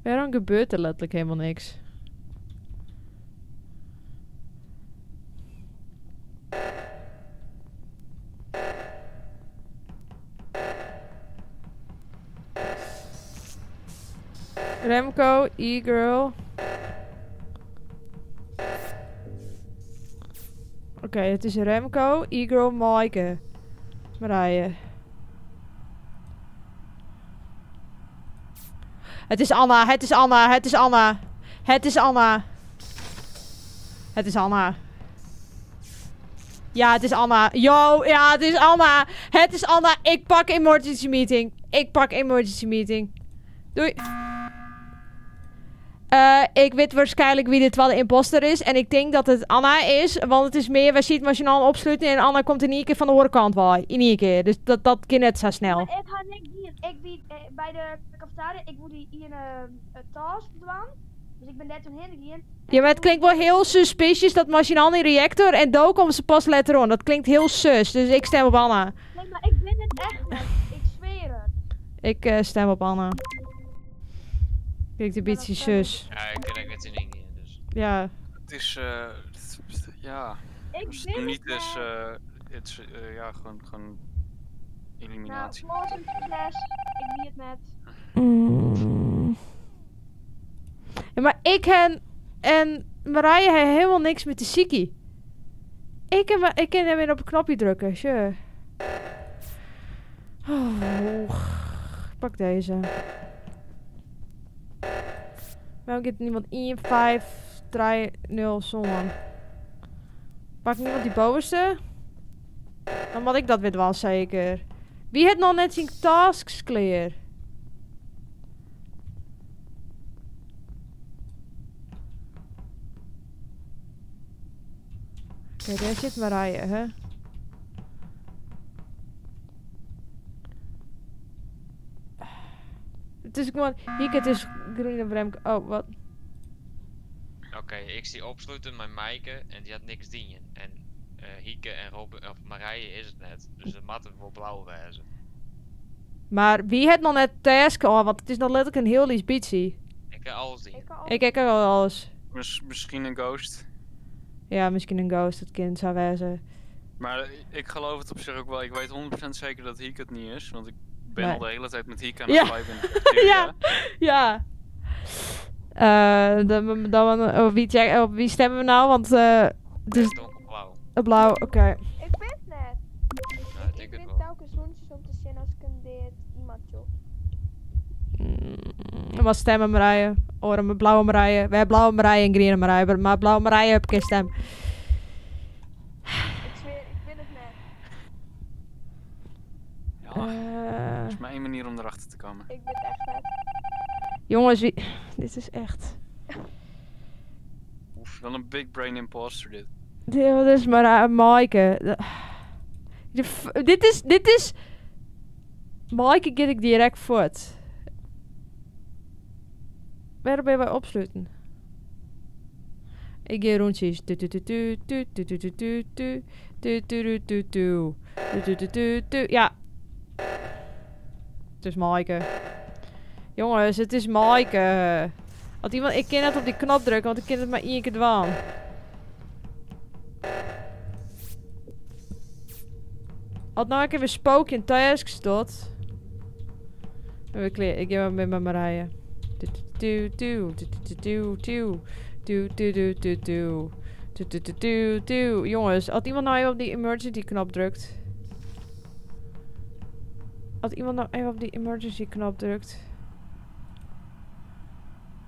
Waarom gebeurt er letterlijk helemaal niks? Remco, e-girl. Oké, het is Remco, e-girl, Maaike. Marije. Het is Anna, het is Anna, het is Anna. Het is Anna. Het is Anna. Ja, het is Anna. Yo, ja, het is Anna. Het is Anna. Ik pak emergency meeting. Ik pak emergency meeting. Doei. Ik weet waarschijnlijk wie de tweede imposter is. En ik denk dat het Anna is. Want het is meer, wij zien het machinaal opsluiten. En Anna komt in één keer van de horekant wel. In één keer. Dus dat kan net zo snel. Maar ik ga niks hier. Ik ben bij de cafetaria, ik moet die hier een task doen. Dus ik ben daar toen heen gegaan. Ja, maar het klinkt wel heel suspicious dat machinaal in reactor. En do komt ze pas later on. Dat klinkt heel sus. Dus ik stem op Anna. Nee, maar ik ben het echt net. Ik zweer het. Ik stem op Anna. Klinkt een beetje sus. ja, ik ken ook net in India, dus. Ja. Het is... ja. Ik Als het ben hem het niet is, net. het is ja, gewoon Nou, eliminatie. Flawsome slash, ik wie het net. Ja, maar ik en Marije heeft helemaal niks met de Siki. Ik kan hem weer op een knopje drukken, sure. Oh, ik pak deze. Waarom gaat niemand 1, 5, 3, 0, zon? Pak niemand die bovenste? Dan had ik dat weer wel zeker. Wie heeft nog net zijn tasks clear? Oké, daar zit Marije, hè? Het is gewoon... Hier, het is groen en Remco. Oh, wat? Oké, ik zie opsluiten met Maaike en die had niks dienen. En Hieke en Robin, of Marije is het net. Dus de matten voor blauw wijzen. Maar wie het nog net task? Oh, want het is nog letterlijk een heel lies beatsie. Ik kan alles dienen. Ik kan al. Ik heb al alles. Misschien een ghost. Ja, misschien een ghost, het kind zou wezen. Maar ik geloof het op zich ook wel. Ik weet 100% zeker dat Hieke het niet is. Want ik ben Nee. al de hele tijd met Hieke aan het Ja. viben in de cafeteria. Ja. Ja. Dan, op wie, check, op wie stemmen we nou? Want het is Donkerblauw. blauw, oké. Ik weet het net. Ja, ik Ik denk het vind wel. telkens rondjes om te zien als ik een deed iemand joh. Wat stemmen Marije? Oren, blauwe Marije. We hebben blauwe Marije en groene Marije. Maar blauwe Marije heb ik geen stem. Ik zweer, ik ben het net. Ja, er is maar één manier om erachter te komen. Ik ben het echt net. Jongens, wie... Dit is echt... Oef, wel een big brain imposter dit. Dit is maar Maaike. Dit is... Dit is... Maaike get ik direct voort. Waarom ben je bij opsluiten? Ik ga rondjes. Tu tu tu tu tu tu tu tu tu tu tu tu tu tu tu tu tu tu tu. Ja. Het is Maaike. Jongens, het is Maaike. Want iemand, ik kan net op die knop drukken, want ik kan het maar één keer dwaan. Had nou ik even spookje en tasks tot. We klaar. Ik ga met Marije. Tu tu tu tu tu tu tu tu tu tu tu tu tu tu tu tu tu. Jongens, als iemand nou even op die emergency knop drukt. Als iemand nou even op die emergency knop drukt.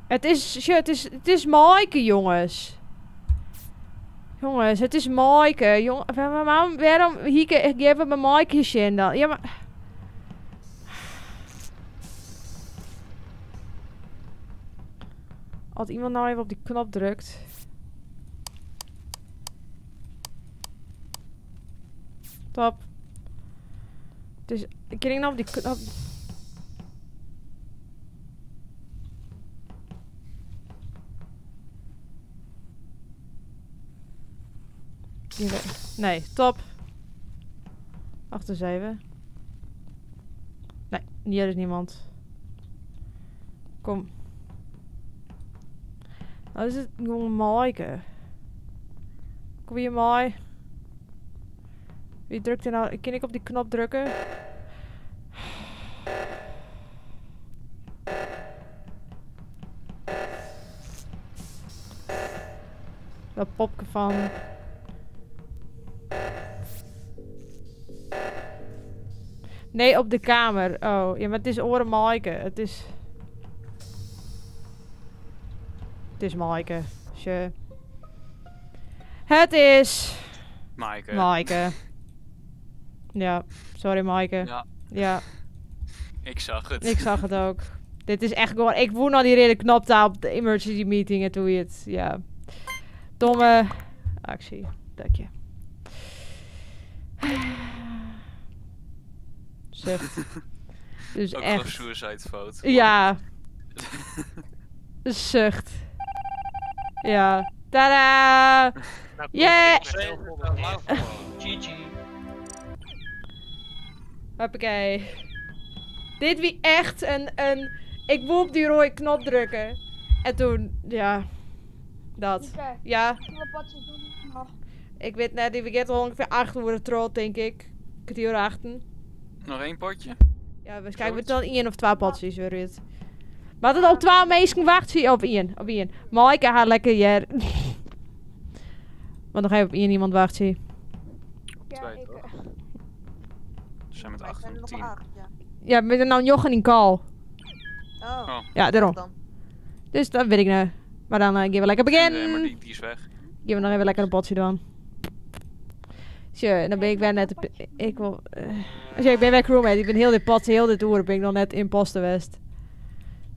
Het is, shit, het is Maaike, jongens. Jongens, het is Maaike. Jong, waarom hier geven we Maaike zin dan? Ja, maar... Als iemand nou even op die knop drukt. Top. Dus, ik kan nou op die knop... Nee, top. Wacht eens even. Nee, hier is niemand. Kom. Nou is het gewoon Maaike. Kom hier, Maai. Wie drukt er nou? Kan ik op die knop drukken? Dat popke van... Nee, op de kamer. Oh, ja, maar het is oren Maaike. Het is... Het is Maaike. Sure. Het is... Maaike. Maaike. Ja, sorry Maaike. Ja. Ja. Ik zag het. Ik zag het ook. Dit is echt gewoon... Ik woon al die reden knop daar op de emergency meeting en toen je het... Ja. Domme actie. Dank je. Zucht. Dus ook echt. Ook suicide vote. Ja. Zucht. Ja. Tada! Nou, Yeah! GG. Hoppakee. Dit wie echt een... Ik wil op die rode knop drukken. En toen, ja. Dat. Mieke, Ja. Hoeveel potjes doen we nog? Ik weet net, we gaan al ongeveer 8 uur troot, denk ik. 8:15. Nog één potje? Ja, waarschijnlijk wordt het dan 1 of 2 potjes weer het. Maar dat al 2 mensen wacht zie op 1, op 1. Maaike haar lekker hier. Want nog even op 1 iemand wacht zie. Op Ja, 2 ik, toch? We zijn met Wij 8 zijn er en nog 10. maar 8, ja. Ja, met nou Jochen in call. Oh. Oh. Ja, daarom. Dan. Dus dat weet ik nou. Maar dan gaan we lekker beginnen. Nee, maar die is weg. Gaan we nog even lekker een potje doen. Tje, dan ben ik weer net... Ik wil... Ja, ik ben weer crewmate. Ik ben heel dit pot, heel dit uur ben ik nog net imposter geweest.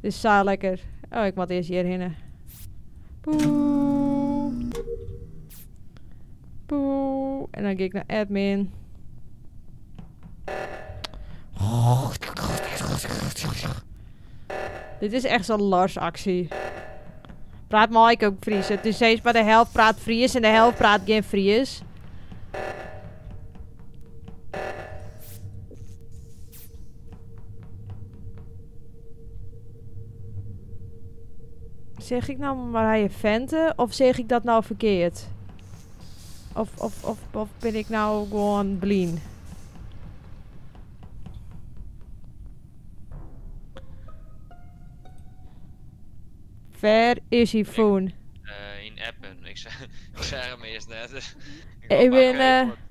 Dus zo lekker. Oh, ik moet eerst hierheen. Boe. Boe. En dan ga ik naar admin. Dit is echt zo'n Lars actie. Praat Mike ook Fries. Het is steeds maar de helft praat Fries en de helft praat geen Fries. Zeg ik nou Marije Vente of zeg ik dat nou verkeerd? Of ben ik nou gewoon blind? Ver is hij voen? In appen. Ik zei, ik zei hem eerst net. Dus Ik ben...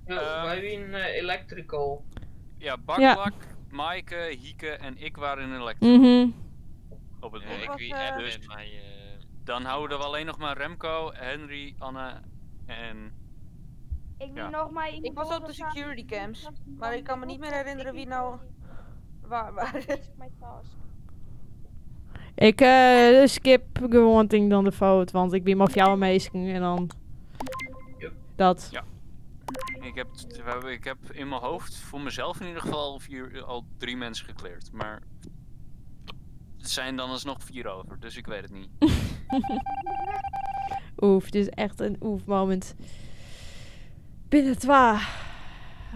Wij zijn electrical. Ja, Bakbak, Maaike, Hieke en ik waren in electrical. Op het moment. Ik wie admin, Dus maar... dan houden we alleen nog maar Remco, Henry, Anne en... Ik Ja. wil nog maar Ik was op de security cams, maar ik kan me niet meer herinneren wie nou waar is. Mijn task. Ik skip gewoon ding dan de fout, want ik ben maar jou meesken en dan... Dat. Ja. Ik heb in mijn hoofd, voor mezelf in ieder geval, al 3 mensen gecleared. Maar zijn dan alsnog vier over, dus ik weet het niet. Oef, dit is echt een oef moment. Binnen twa.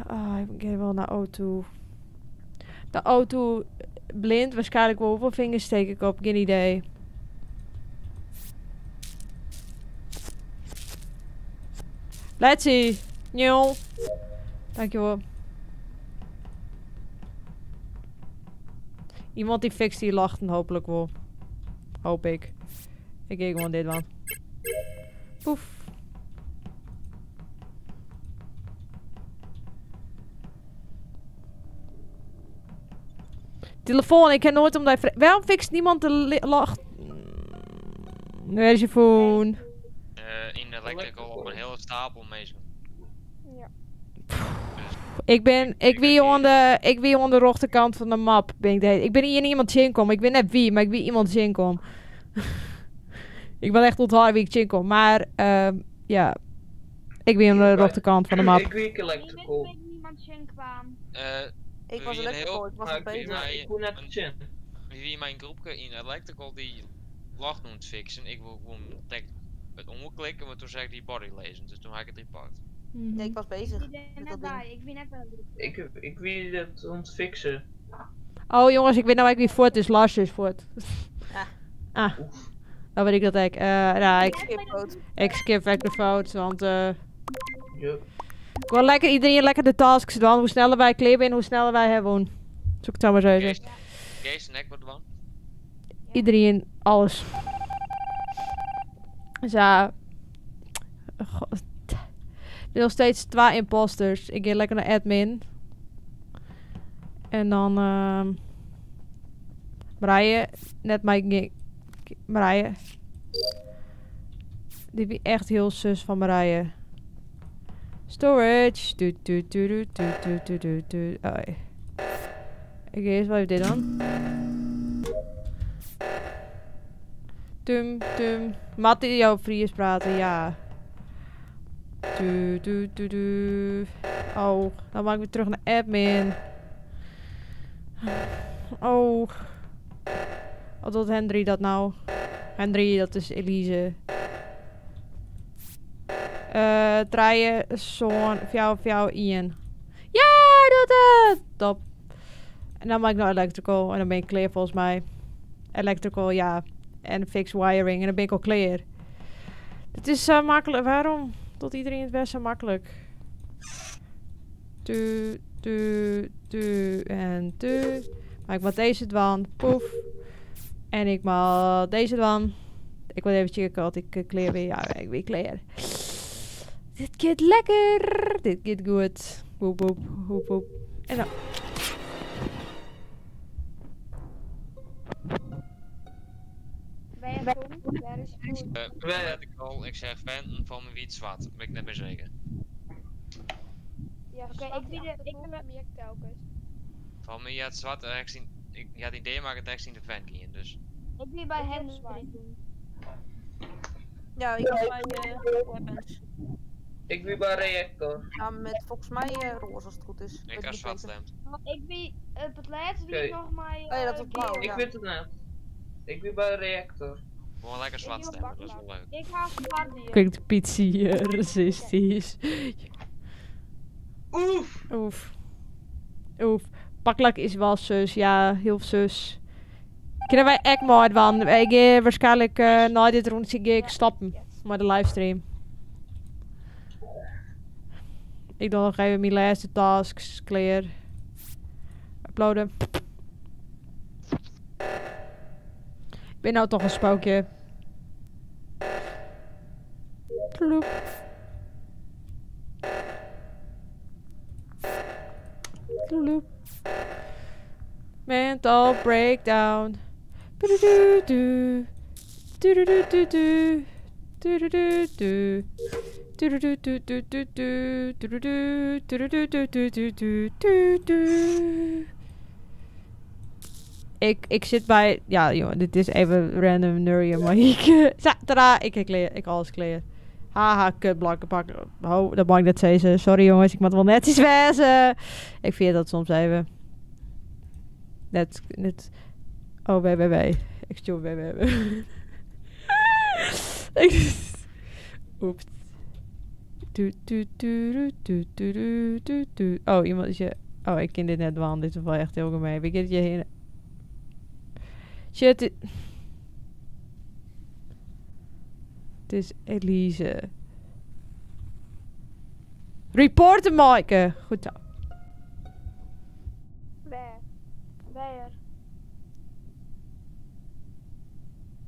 Ah, ik ga wel naar O2. De O2 blind, waarschijnlijk wel. Hoeveel vingers steek ik op? Geen idee. Let's see. Njol. Dankjewel. Iemand die fixt die lacht en hopelijk wel. Hoop ik. Ik geef gewoon dit man. Poef. Telefoon, ik ken nooit om die Waarom fixt niemand de lach? Waar is je phone? In de electrical op een hele stapel mensen. Ja. Ik ben, ik wie aan de, ik wie aan de rechterkant van de map. Ben ik, de, ik ben hier iemand zinkom. Ik weet net wie, maar ik wie iemand zinkom. ik ben echt onthouden wie ik zinkom. Maar, ja. Ik ben aan de rechterkant van de map. Ik weet electrical. Ik weet niemand zin kwam. Ik was Wie een electrical, heel- ik was Maar nog ik weet bezig. nou, ik kon net zin. Wie mijn groepje in electrical die lach moet fixen. Ik wil gewoon direct het omklikken, maar toen zei ik die body lezen, dus toen had ik het report. Nee, ik was bezig. Ik ben met net dat ding. bij. Ik ben net bij de groep. Ik wil het ontfixen. Oh jongens, ik weet nou eigenlijk wie voort is. Lars is voort. Ah. Ah. Dan weet ik dat ik. Nou, ik, Skip vote. ik skip weg de fout, want Yup. ik wil lekker iedereen lekker de tasks doen. Hoe sneller wij kleben en hoe sneller wij hebben. Zoek het zo maar zo zeggen. Kees en ik wat dan? Iedereen, alles. Dus ja. God. Er zijn nog steeds twee imposters. Ik ga lekker naar admin. En dan... Marije. Net mijn... Marije. Die ben echt heel sus van Marije. Storage. Du, du, du, du, du, du, du, du, du. Oh, ja. Ik ga eerst wel even dit dan. Tum, tum. Mattie, jouw Fries praten, ja. Du, du, du, du. Oh, dan maak ik weer terug naar admin. Oh. Wat doet Henry dat nou? Henry, dat is Elise. Draaien, zoon, jou, jou, Ian. Ja, hij doet het! Top. En dan maak ik nou electrical en dan ben ik clear volgens mij. Electrical, ja. En fix wiring en dan ben ik al clear. Het is zo makkelijk. Waarom? Tot iedereen het best zo makkelijk. Tu, tu, tu en tu. Maar ik maak deze dwan. Poef. En ik maak deze dwan. Ik wil even checken wat ik clear ben. Ja, ik ben clear. Dit gaat lekker. Dit gaat goed. Woep, woep, woep, woep. En dan... Wij hebben phone. Waar is je phone? Electrical, ik zeg Fenton van mijn wiet zwart. Ben ik net meer zeker. Ja, Oké, zwart ik die wie de- ik achtervolgt ben- me ook telkens. Van mij ja, het zwart en ik zie, ik ja, het idee maken dat ik zien de fan kiezen, dus. Ik ben bij Ik heb Henry. zwart. Ja, ik was bij weapons. Ik wil bij reactor. Ja, met volgens mij roze als het goed is. Ik Weet had niet zwart zeker. stemt. Ik ben op het laatst wie Oké. ik nog maar. Oh ja, dat was blauw, Ik ja. weet het net. Ik wil bij reactor. Gewoon lekker zwart Ik wil stemmen, dat is wel leuk. Ik ga zwart hier. Klinkt pizzie racistisch. Oef! Oef. Oef. Paklak is wel sus. Ja, heel sus. Kunnen wij echt maar want ik ga waarschijnlijk na dit rondje ga ik stoppen met de livestream. Ik doe nog even mijn laatste tasks clear. Uploaden. Ik ben nou toch een spookje. Ploep. Ploep. Mental breakdown. Du-du-du-du. Du-du-du-du-du. Du-du-du-du. Du-du-du-du-du-du. Du-du-du. Du-du-du-du-du-du-du. Ik zit bij... Ja, jongen, dit is even random neurien, maar ik... Zo, tada, ik heb clear. Ik alles clear. Haha, kut, blanke pak. Oh, dat mag ik net zeggen. Sorry jongens, ik moet wel netjes wezen. Ik vind dat soms even. Net, net. Oh, www. Ik stjoer www. Ik- Oeps. Tu, tu, tu, ru, tu, tu, ru, tu, tu. Oh, iemand is je... Oh, ik ken dit net wel. Dit is wel echt heel gemeen. Wie gaat je heen? Shit. Het is Elise. Reporten, Maaike. Goed zo. Waar? Waar?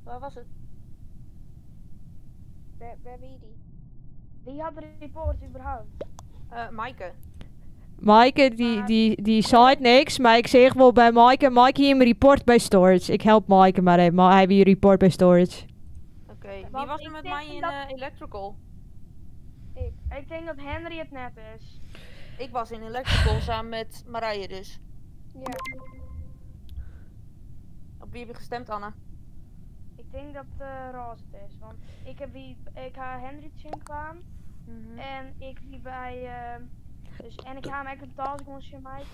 Waar was het? Waar wie die? Wie had de report überhaupt? Maaike. Maaike, die zei niks, maar ik zeg wel bij Maaike. Maaike hier een report bij storage. Ik help Maaike maar even, maar hij wil report bij storage. Oké, wie Want was er ik met denk mij in electrical? Ik. Ik denk dat Henry het net is. Ik was in electrical samen met Marije dus. Ja. Op wie heb je gestemd, Anna? Ik denk dat Roze het is, want ik heb wie, ik ha Henry kwam en ik wie bij, dus en ik ha hem een task gewoon maken.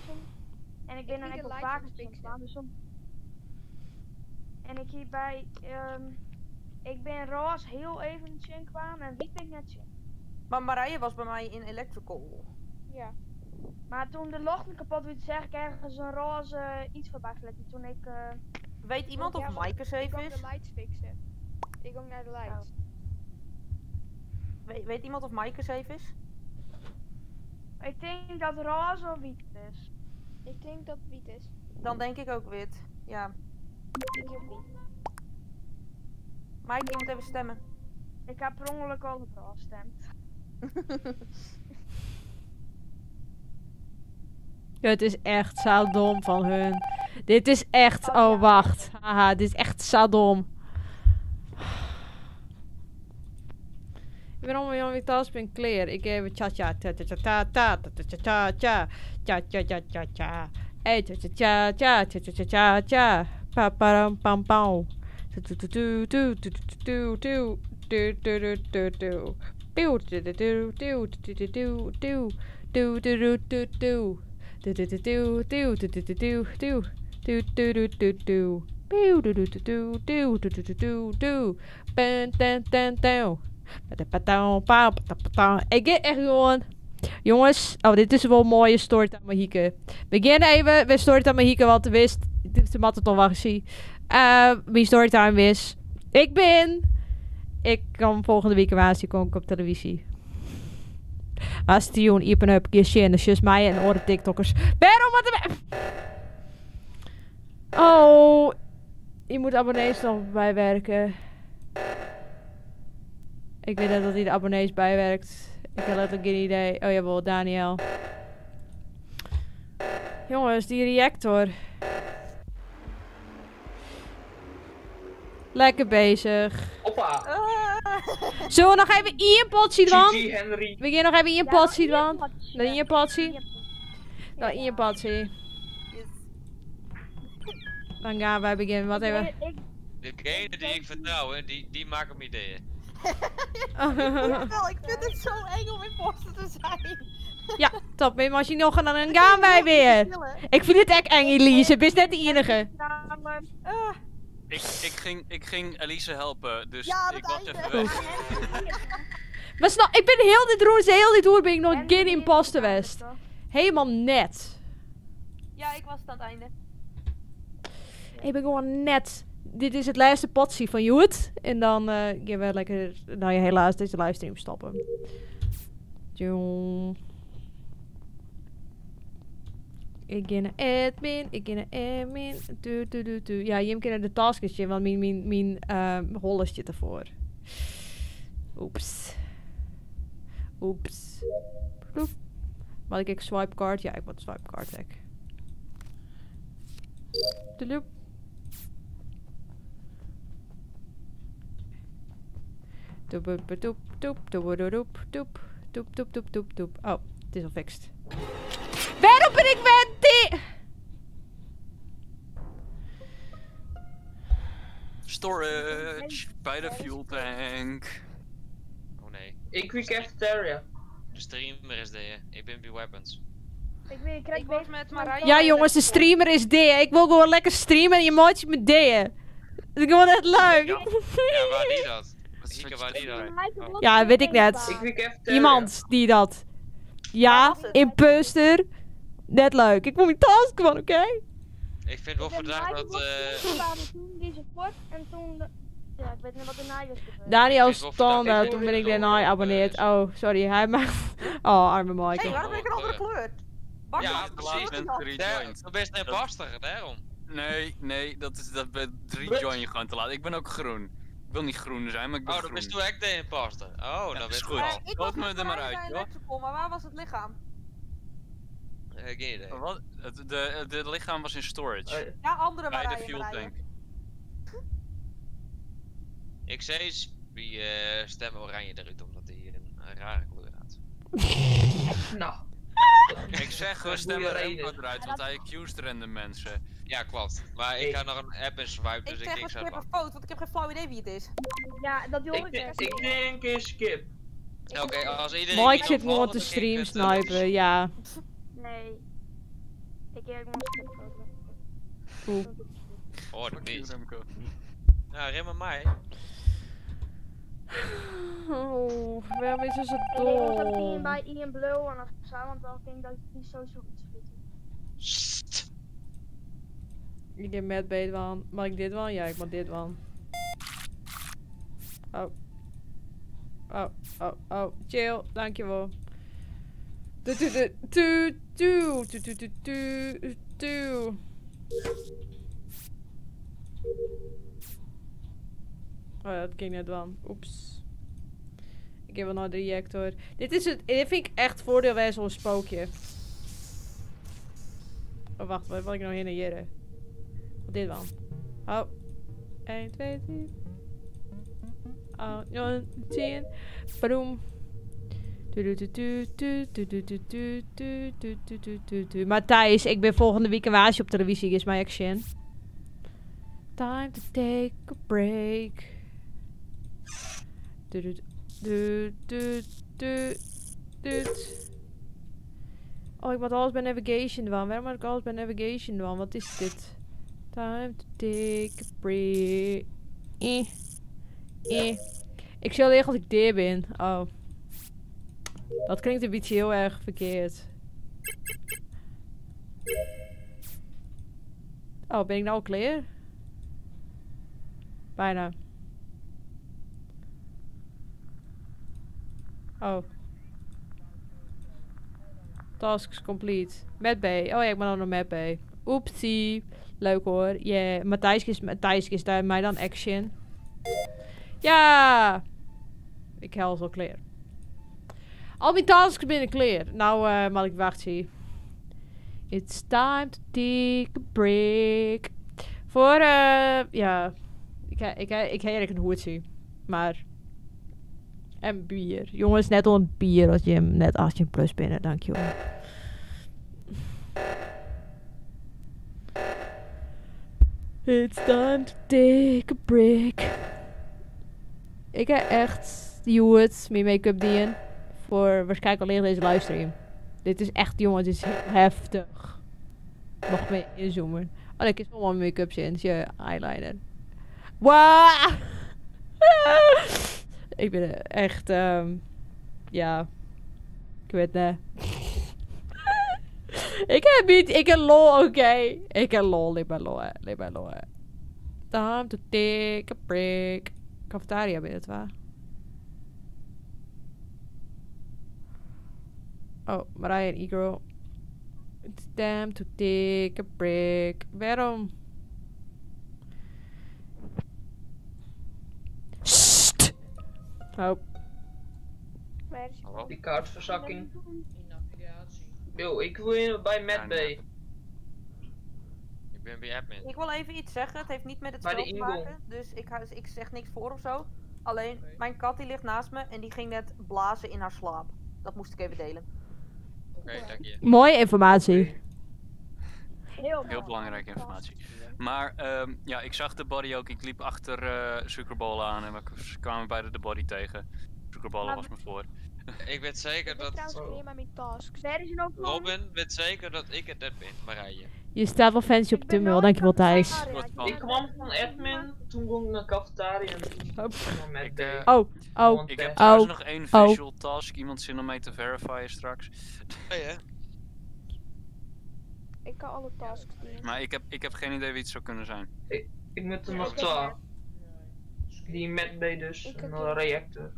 En ik ben dan wie ook de wel lights vaker aan het fixen. kwam, dus om... En ik hier bij, ik ben Roze heel even zien kwam en wie ben ik net zien. Maar Marije was bij mij in electrical. Ja. Maar toen de lochten kapot werd, zeg ik ergens een roze iets voorbij flikken. Toen ik, Weet iemand of Ja, Maaike Ik safe kwam is? de lights fixen. Ik kom naar de lights. Weet iemand of Maaike safe is? ik denk dat roze of wit is. Ik denk dat het wit is. Dan denk ik ook wit. Ja. Ik heb wit. Maaike, je moet even stemmen. Ik heb per ongeluk al op roze gestemd. Ja, het is echt zo dom van hun. Dit is echt... Oh, wacht. Haha, dit is echt zo dom. Ik ben allemaal Jan Vitas, ben clear. Ik geef cha cha cha cha cha cha cha cha cha cha cha cha cha cha cha. Hey cha cha cha cha cha cha cha cha cha. Pa pa pam pam. Tu tu tu tu tu tu tu tu tu tu tu tu tu. Piu tu tu tu tu tu tu tu tu tu tu tu tu tu. Tu tu tu tu tu tu tu tu tu tu tu tu tu tu tu. Piu tu tu tu tu tu tu tu tu tu tu. Pen ten ten ten. Ik get echt gewoon. Jongens, oh, dit is wel een mooie story aan Mahieke. Begin even met story aan Mahieke, want wist. De mat het al wel gezien. Mijn storytime is. Ik ben. Ik kan volgende week waar kom ik op televisie. Als die iepen up, en dus mij en oren TikTokkers. Waarom wat Oh, je moet abonnees nog bijwerken. Ik weet net dat hij de abonnees bijwerkt. Ik heb letterlijk geen idee. Oh jawel, Daniel. Jongens, die reactor. Lekker bezig. Hoppa. Zullen we nog even één potje doen? GG Henry. We gaan nog even één Ja, potje nog één doen. potje. Nog één potje. Nog één potje. Yes. Dan gaan wij beginnen. Wat even. Degene die ik vertrouw, hè, die maken me ideeën. Jawel, ik vind het zo eng om imposter te zijn. Ja, top. Maar als je nog en dan gaan wij weer. Ik vind het echt eng, Elise. Ben net de enige. Ah. Ik ging Elise helpen, dus Ja, aan ik het was einde. even weg. Maar snap, ik ben heel dit roer, heel dit roer ben ik nog geen imposter geweest. Helemaal net. Ja, ik was het aan het einde. Ik ben gewoon net. Dit is het laatste potje van Joet. En dan gaan we lekker, nou ja, helaas deze livestream stoppen. Tjoe. Ik ga naar admin, ik ga naar admin. Tu, tu, tu, tu. Ja, je kan de taskjes, want mijn holle zit ervoor. Oeps. Oeps. Ploep. Wat ik swipe card? Ja, ik moet swipe card hek. Doeloep. Doep, doep, doep, doep, doep, doep, doep, doep, doep, doep, doep, doep. Oh, het is al fixed. Waarom ben ik met die? Storage, bij de fuel tank. Oh nee. Ik wie cafeteria. De streamer is de, ik ben bij weapons. Ik weet, ik Ik was met Marije. Ja jongens, de streamer is D. Ik wil gewoon lekker streamen en je maatje met D. Dat is gewoon echt leuk. Ja, ja, waar die dat? Hieke, waar die dat? Oh. Ja, weet ik net. Ik weet cafetaria. Iemand die dat. Ja, imposter. Net leuk. Ik moet mijn task van, oké? Ik vind wel verdacht dat... Toen die ze kort en toen... Ja, ik weet niet wat er na is gebeurd. Daniel Ik vind het wel verdacht Standaard, dat toen ik ben ik door, daarna geabonneerd. is. Oh, sorry, hij maakt... Oh, arme Hé, hey, Michael. waarom ben ik een andere kleur? Bak Ja, maar. precies. Bent Daar, rejoined. dan ben je een imposter, daarom. Nee, nee, dat is dat ben rejoin je gewoon te laat. Ik ben ook groen. Ik wil niet groen zijn, maar ik ben Oh, dan groen. bist du echt de imposter. Oh, dan is weet ik goed. al. Ik Laat was me met er maar Marije uit, bij joh. Electrical, maar waar was het lichaam? Geen idee. Wat? Het de, de lichaam was in storage. Ja, andere bij de Marije. fuel Marije. tank. Ik zei eens, wie stemmen oranje eruit, omdat hij een rare kleur had. Nou, Ik zeg, we Goeie stemmen reden. Remco eruit, want hij accused random mensen. Ja, klopt. Maar ik Ik- had nog een app en swipe, dus Ik ik zeg denk we zo skippen vote, want ik heb geen flauw idee wie het is. Ja, dat hoor ik, ik net. ik denk een skip. Oké, als iedereen Mike niet zit gewoon opvalt, te dan stream ik het, snipen, ja. Nee. Ik heb gewoon skip vote. Oeh. Oh, dat Fuck you, niet. Remco. Nou, rem maar mij. Oh, waarom is ze zo Ik denk dat ik dom? bij Ian Blue en of zo, want dan denk ik dat die sowieso iets vindt. Sst. Ik heb met beet wel. Mag ik dit wel? Ja, ik mag dit wel. Oh. Oh, oh, oh. Chill, dankjewel. Tu tu tu tu tu tu tu tu tu. Oh, dat ging net wel. Oeps. Ik heb wel naar de reactor. Dit is het. Dit vind ik echt voordeel bij zo'n spookje. Oh, wacht. Wat wil ik nou heen en hier? Wat dit dan? Oh. 1, 2, 3. Oh, 9, 10. Boom. Tu, tu, tu, tu, tu, tu, tu, tu, tu, tu, tu, tu, tu, tu. Matthijs, ik ben volgende week een waasje op televisie. Is mijn action. Time to take a break. Du, du, du, du, du, du. Oh, ik moet alles bij navigation doen. Waarom moet ik alles bij navigation doen? Wat is dit? Time to take a break. Eh. Eh. Ik zal liggen als ik deer ben. Oh. Dat klinkt een beetje heel erg verkeerd. Oh, ben ik nou al klaar? Bijna. Oh. Tasks complete. Met B. Oh ja, ik ben al nog met B. Oepsie. Leuk hoor. Yeah. Matthijs is, Matthijs is daar mij dan action. Ja! Ik hel al klaar. Al mijn tasks binnen klaar. Nou, maar ik wacht zie. It's time to take a break. Voor, ja. Ik heb eigenlijk een hoedje. Maar. En bier. Jongens, net al een bier als je hem net 18 plus binnen. Dankjewel. It's time to take a break. Ik heb echt die hoed, mijn make-up die Voor waarschijnlijk alleen deze livestream. Dit is echt, jongen, dit is heel heftig. Mag mee inzoomen. Oh, nee, ik is wel mijn make-up in. Je eyeliner. Wow! ik ben echt, ja. Ik weet niet. ik heb niet, ik heb lol, oké. Ik heb lol, ik ben lol, hè. Ik ben lol, hè. Time to take a break. Cafetaria ben het waar? Oh, Marije en e-girl. It's time to take a break. Waarom? Sst! Oh. Waar is Hallo? Die kaartverzakking. In navigatie. Yo, ik wil in bij Matt Ja, B. Ik ben bij admin. Ik wil even iets zeggen. Het heeft niet met het Bij de spel te ingang. maken. Dus ik zeg niks voor of zo. Alleen, Oké. mijn kat die ligt naast me en die ging net blazen in haar slaap. Dat moest ik even delen. Oké, dank je. Mooie informatie. Heel Heel belangrijke informatie. Maar ja, ik zag de body ook. Ik liep achter Suikerbal aan en we kwamen beide de body tegen. Suikerbal Maar- was me voor. Ik weet zeker Ik ben dat... trouwens klaar met mijn tasks. Waar is je nou van? Robin weet zeker dat ik het net ben, Marije. Je staat wel fancy op Tumble, dankjewel Thijs. Ik kwam van admin, toen ging ik naar cafetaria en toen naar Ik, medbay. Oh, oh, Ik heb oh, trouwens nog één oh. visual task. Iemand zin om mij te verifyen straks. Ja, Ik kan alle tasks doen. Maar ik heb geen idee wie het zou kunnen zijn. Ik moet er nog twee. Die medbay dus, Ik en heb de ook. reactor.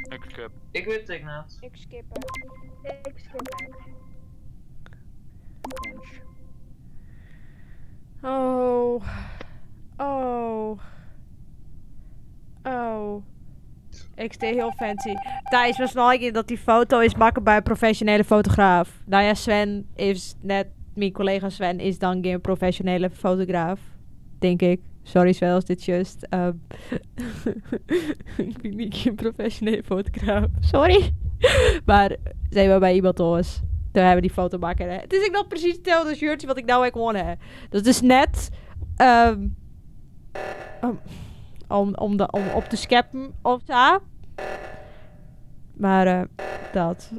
Ik skip. Ik weet het niet. Ik skip het. Ik skip het. Oh. Oh. Oh. Ik sta heel fancy. Thijs, was nog een dat die foto is maken bij een professionele fotograaf. Nou ja, Sven is net, mijn collega Sven is dan geen professionele fotograaf. Denk ik. Sorry Sven, als dit just. Ik ben niet geen professionele fotograaf. Sorry. Maar zijn we bij iemand thuis. Toen hebben we die foto maken. Hè. Het is ik nog precies hetzelfde shirtje wat ik nou ik won hè. Dat is net om op te scheppen of zo. Maar dat.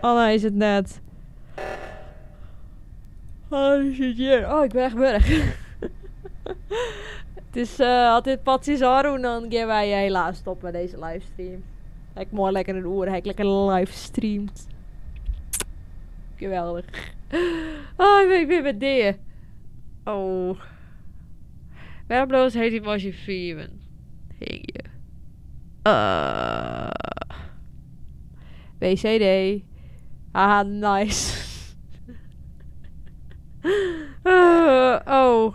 Anna is het net. Oh shit, yeah. Oh, ik ben echt berg. Het is altijd Patsy Zaru, dan gaan wij helaas stoppen met deze livestream. Ik mooi lekker een oer, ik lekker livestreamt. Geweldig. Oh, ik ben weer met dingen. Oh. Waarom bloos heet die was je vieren? Hing je. WCD. Haha, nice. Oh.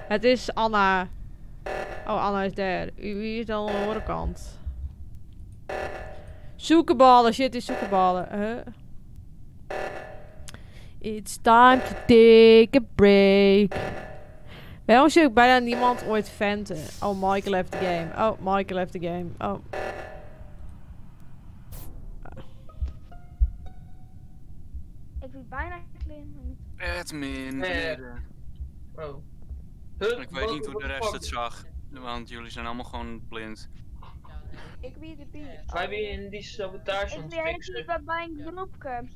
Het is Anna. Oh, Anna is daar. Wie is dan aan de andere kant? Zoekenballen. Shit, is zoekenballen. Huh? It's time to take a break. Waarom zie ik bijna niemand ooit venten? Oh, Michael left the game. Oh, Michael left the game. Oh. Ik ben bijna clean. maar niet. Admin. Eh, Oh. Ik weet niet hoe de rest het zag. Want jullie zijn allemaal gewoon blind. Ik wie de B. Wij zijn in die sabotage Ik aan ben het hele fixen. tijd bij een groepje.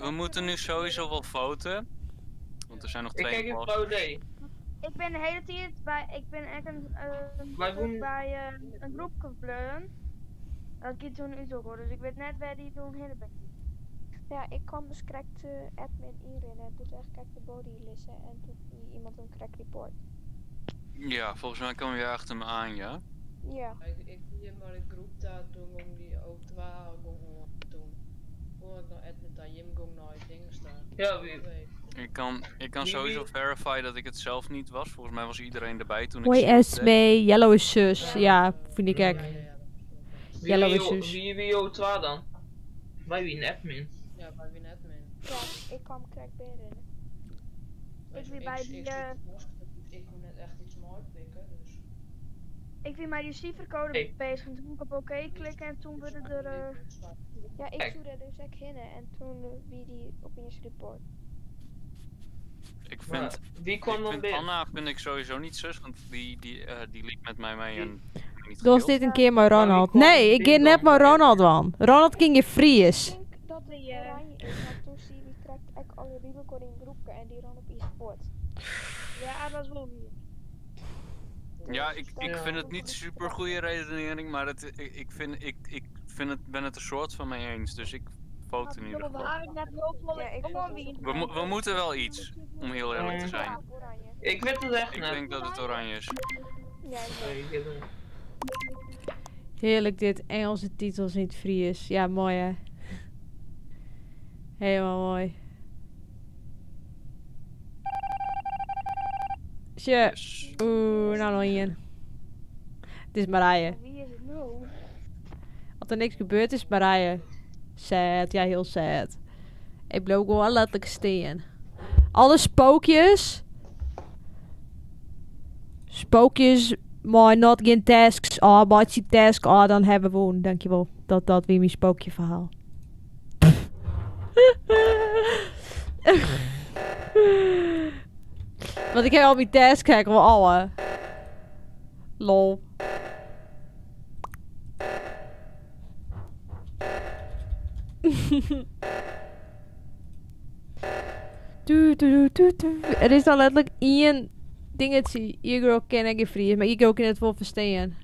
We moeten nu sowieso wel voten. Want er zijn nog Ik twee kijk in imposters. flauw idee. Ik ben de hele tijd bij, ik ben echt een, Wij doen- bij een groepje gebleven. Dat gaat toen uit ook hoor, dus ik weet net waar die toen heen ben. Ja, ik kwam dus correct admin inrennen en toen zag ik de body lissen en toen die iemand een correct report. Ja, volgens mij kwam je achter me aan, ja? Ja. Ik wie maar de groep daar, toen ging die ook twee ging toen. Kon ik naar admin daar, Jim ging naar het ding staan. Ja, wie- Ik kan sowieso verify dat ik het zelf niet was. Volgens mij was iedereen erbij toen ik Hoi zelf deed. Esme, Yellow is zus. Ja, vind ik echt. Wie Yellow is wie zus. Wie wie O2 dan? Wij wie een admin. Ja, bij wie admin. Ja, ik kwam correct binnenrennen. Ik wie bij die, Ik kon net echt iets mooi pikken, dus. Ik wie bij die cijfercode Hey. bezig en toen kon ik op oké klikken en toen werden er... Ja, ik Kijk. zoerde dus ook hinnen en toen wie die opeens report. Ik Maar vind, wie kwam ik dan vind binnen? Anna vind ik sowieso niet zus, want die liep met mij mee en niet Doe gekild. dit een keer maar Ronald. kwam Nee, ik binnen ging net dan? maar Ronald man. Ronald ging je Fries. Ik denk dat het oranje is, want toen zie ik correct ook alle Rubicon in groepje en die ran op e-sport. Ja, dat is wel weer. Ja, ik Ja. vind het niet super goede redenering, maar het, ik, vind, ik vind het, ben het er soort van mee eens. Dus ik vote in ieder geval. Ja, ik vond het We moeten wel iets, om heel eerlijk te zijn. oranje. Ik weet het echt Ik net. denk dat het oranje is. Ja, ik Nee, ik weet het niet. Heerlijk dit. Engelse titels niet Fries. Ja, mooi hè. Helemaal mooi. Tje. Yes. Oeh, nou nog één. Het is Marije. Wie is het nou? Als er niks gebeurd is, Marije. Sad, ja, heel sad. Ik blijf gewoon letterlijk steen. Alle spookjes. Spookjes, maar not geen tasks. Ah, oh, task. Ah, dan hebben we een. Dankjewel. Dat, dat wie myn spookjeferhaal. Want ik ha al myn tasks ha ik al alle. Lol. Du, du, du, du. Er is dan letterlik ien dingetje. E-girl ken ik geen Fries, maar e-girl kan het wel verstaan.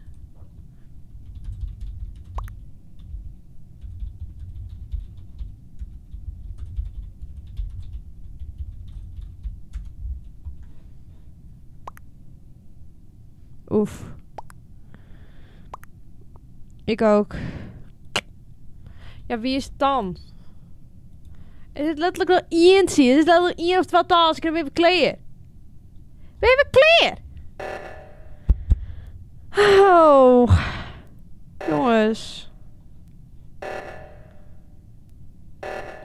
Oef. Ik ook. Ja, wie is het dan? Is het letterlijk nog eentje? Het is letterlijk één of twee tasks. Ik ben even kleer. Ben even kleer? Oh. Jongens.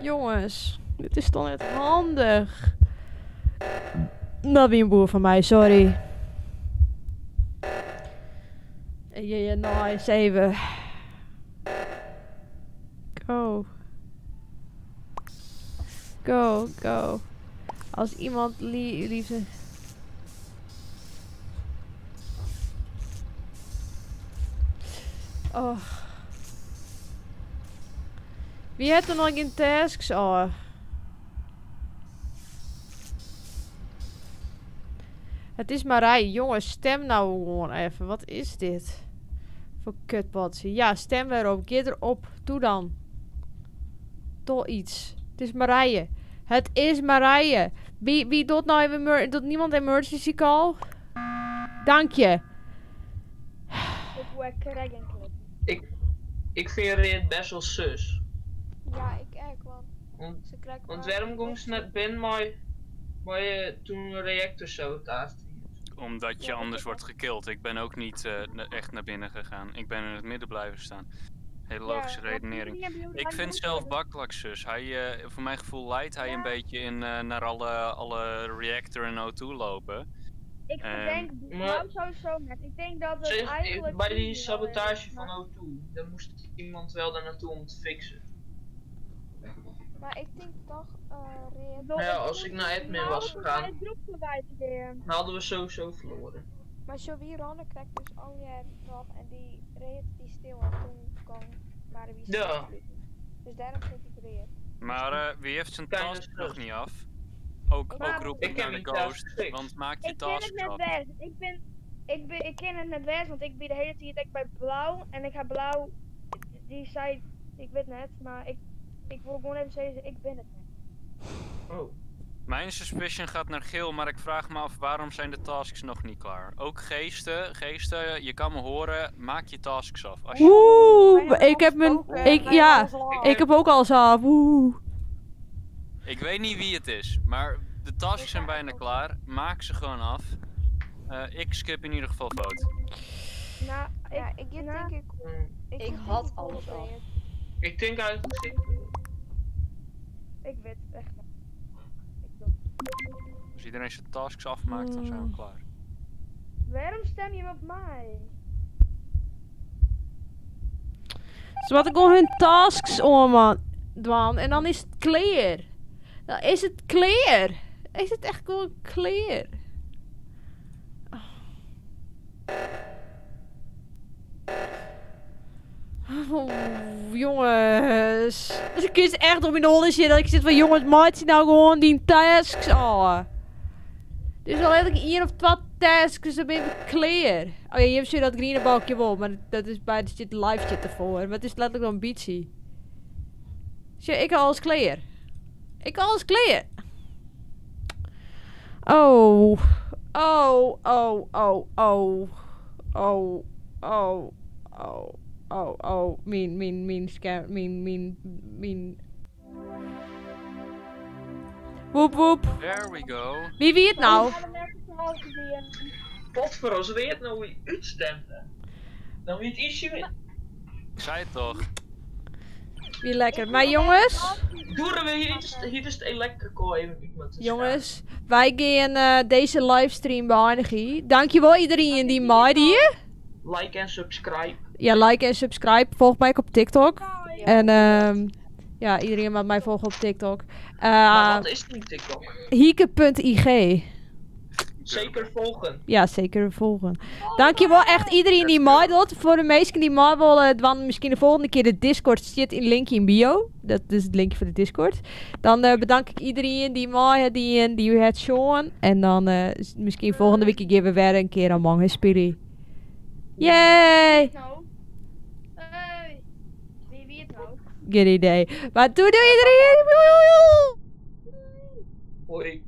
Jongens. Dit is dan net handig. Dat wie een boer van mij, sorry. Ja, ja, nice. Even. Go. Go, go. Als iemand liefde... Oh. Wie heeft er nog geen tasks? Oh. Het is Marij. Jongens, stem nou gewoon even. Wat is dit? Voor kutpotje. Ja, stem weer op. Geer erop. Doe dan. Toch iets. Het is Marije. Het is Marije. Wie doet nou even doet niemand emergency call? Dank je. Ik word correct en klopt. Ik vind Red best wel sus. Ja, ik ook, want ze krijgt Want maar waarom kon ze net binnen maar toen een reactor sabotage? Omdat je anders wordt gekild. Ik ben ook niet echt naar binnen gegaan. Ik ben in het midden blijven staan. Hele Ja, logische want redenering. die hebben jullie Ik aan vind het zelf Baklak sus. Hij, voor mijn gevoel leidt hij een beetje in naar alle reactor en O2 lopen. Ik verdenk Maar blauw sowieso net. Ik denk dat het Zeg, eigenlijk bij die Suzy wel is, sabotage maar- van O2, daar moest iemand wel daar naartoe om te fixen. Maar ik denk toch, Red. Wel, Ja, ik als vond ik naar admin blauw was voor gegaan. mij het groep verwijzen. Dan hadden we sowieso verloren. Maar zo wie Ronne krijgt dus al jij nog en die Red die stil en toen kwam Marie Ja. Dus daarom vind ik Red. Maar wie heeft zijn Kleine task nog sus. niet af? Ook, Maar- ook roepen Ik heb naar de mijn task ghost, gefixt. want maak je Ik ken het tasks net af. best. Ik ken het net best, want ik ben de hele tijd echt bij blauw. En ik ga blauw, die zei, ik weet net, maar ik wil gewoon even zeggen, ik ben het net. Oh. Mijn suspicion gaat naar geel, maar ik vraag me af waarom zijn de tasks nog niet klaar? Ook geesten, je kan me horen, maak je tasks af. Als je... Oeh, ik heb mijn... Ik, Wij ja, hebben alles al af. ik heb ook alles af. Oeh. Ik weet niet wie het is, maar de tasks zijn bijna klaar. Maak ze gewoon af. Ik skip in ieder geval vote. Nou, Ja, ik, ik denk nou, ik. Ik denk had ik alles op af. Red. Ik denk eigenlijk ik. ik weet het echt niet. Ik doe- Als iedereen zijn tasks afmaakt, dan zijn we klaar. Waarom stem je op mij? Ze wat ik al hun tasks om, man. Dwan. En dan is het clear. Dan is het clear. Is het echt gewoon clear? Oh, jongens. Dus ik kies echt om in de holle zitten. Dat ik zit van jongens, maak je nou gewoon die tasks al. Dus al heb ik één of twee tasks, dus dan ben ik clear. Oh ja, je hebt zo dat groene balkje wel, maar dat is bij de shit live shit ervoor. Maar het is letterlijk een ambitie. Zie, ik al alles clear. Ik al alles clear. Oh. Oh, oh, oh, oh. Oh, oh, oh, oh, oh. Mijn, mijn, mijn, scan, mijn, mijn, mijn. Woep, woep. There we go. Wie het nou? Potver, als we het nou weer uitstemmen, dan weet ietsje meer. Ik zei het toch. Wie lekker. Maar jongens. Doe we hier is, hier is het electrical even uit moeten Jongens, wij gaan deze livestream beëindigen. Dankjewel iedereen die meedeed. Like en subscribe. Ja, like en subscribe. Volg mij ook op TikTok. En ja, iedereen mag mij volgen op TikTok. Maar wat is die TikTok? Hieke.ig. Zeker volgen. Ja, zeker volgen. Dankjewel echt iedereen die meedoet. Voor de meesten die mee willen, dan misschien de volgende keer de Discord zit in linkje in bio. Dat is het linkje voor de Discord. Dan bedank ik iedereen die mee die, die u het showen. En dan misschien volgende week keer we weer een keer Among Us spelen. Yay! Nou. Hey. Wie wie het nou? Geen idee. Maar doei doei iedereen! Hoi.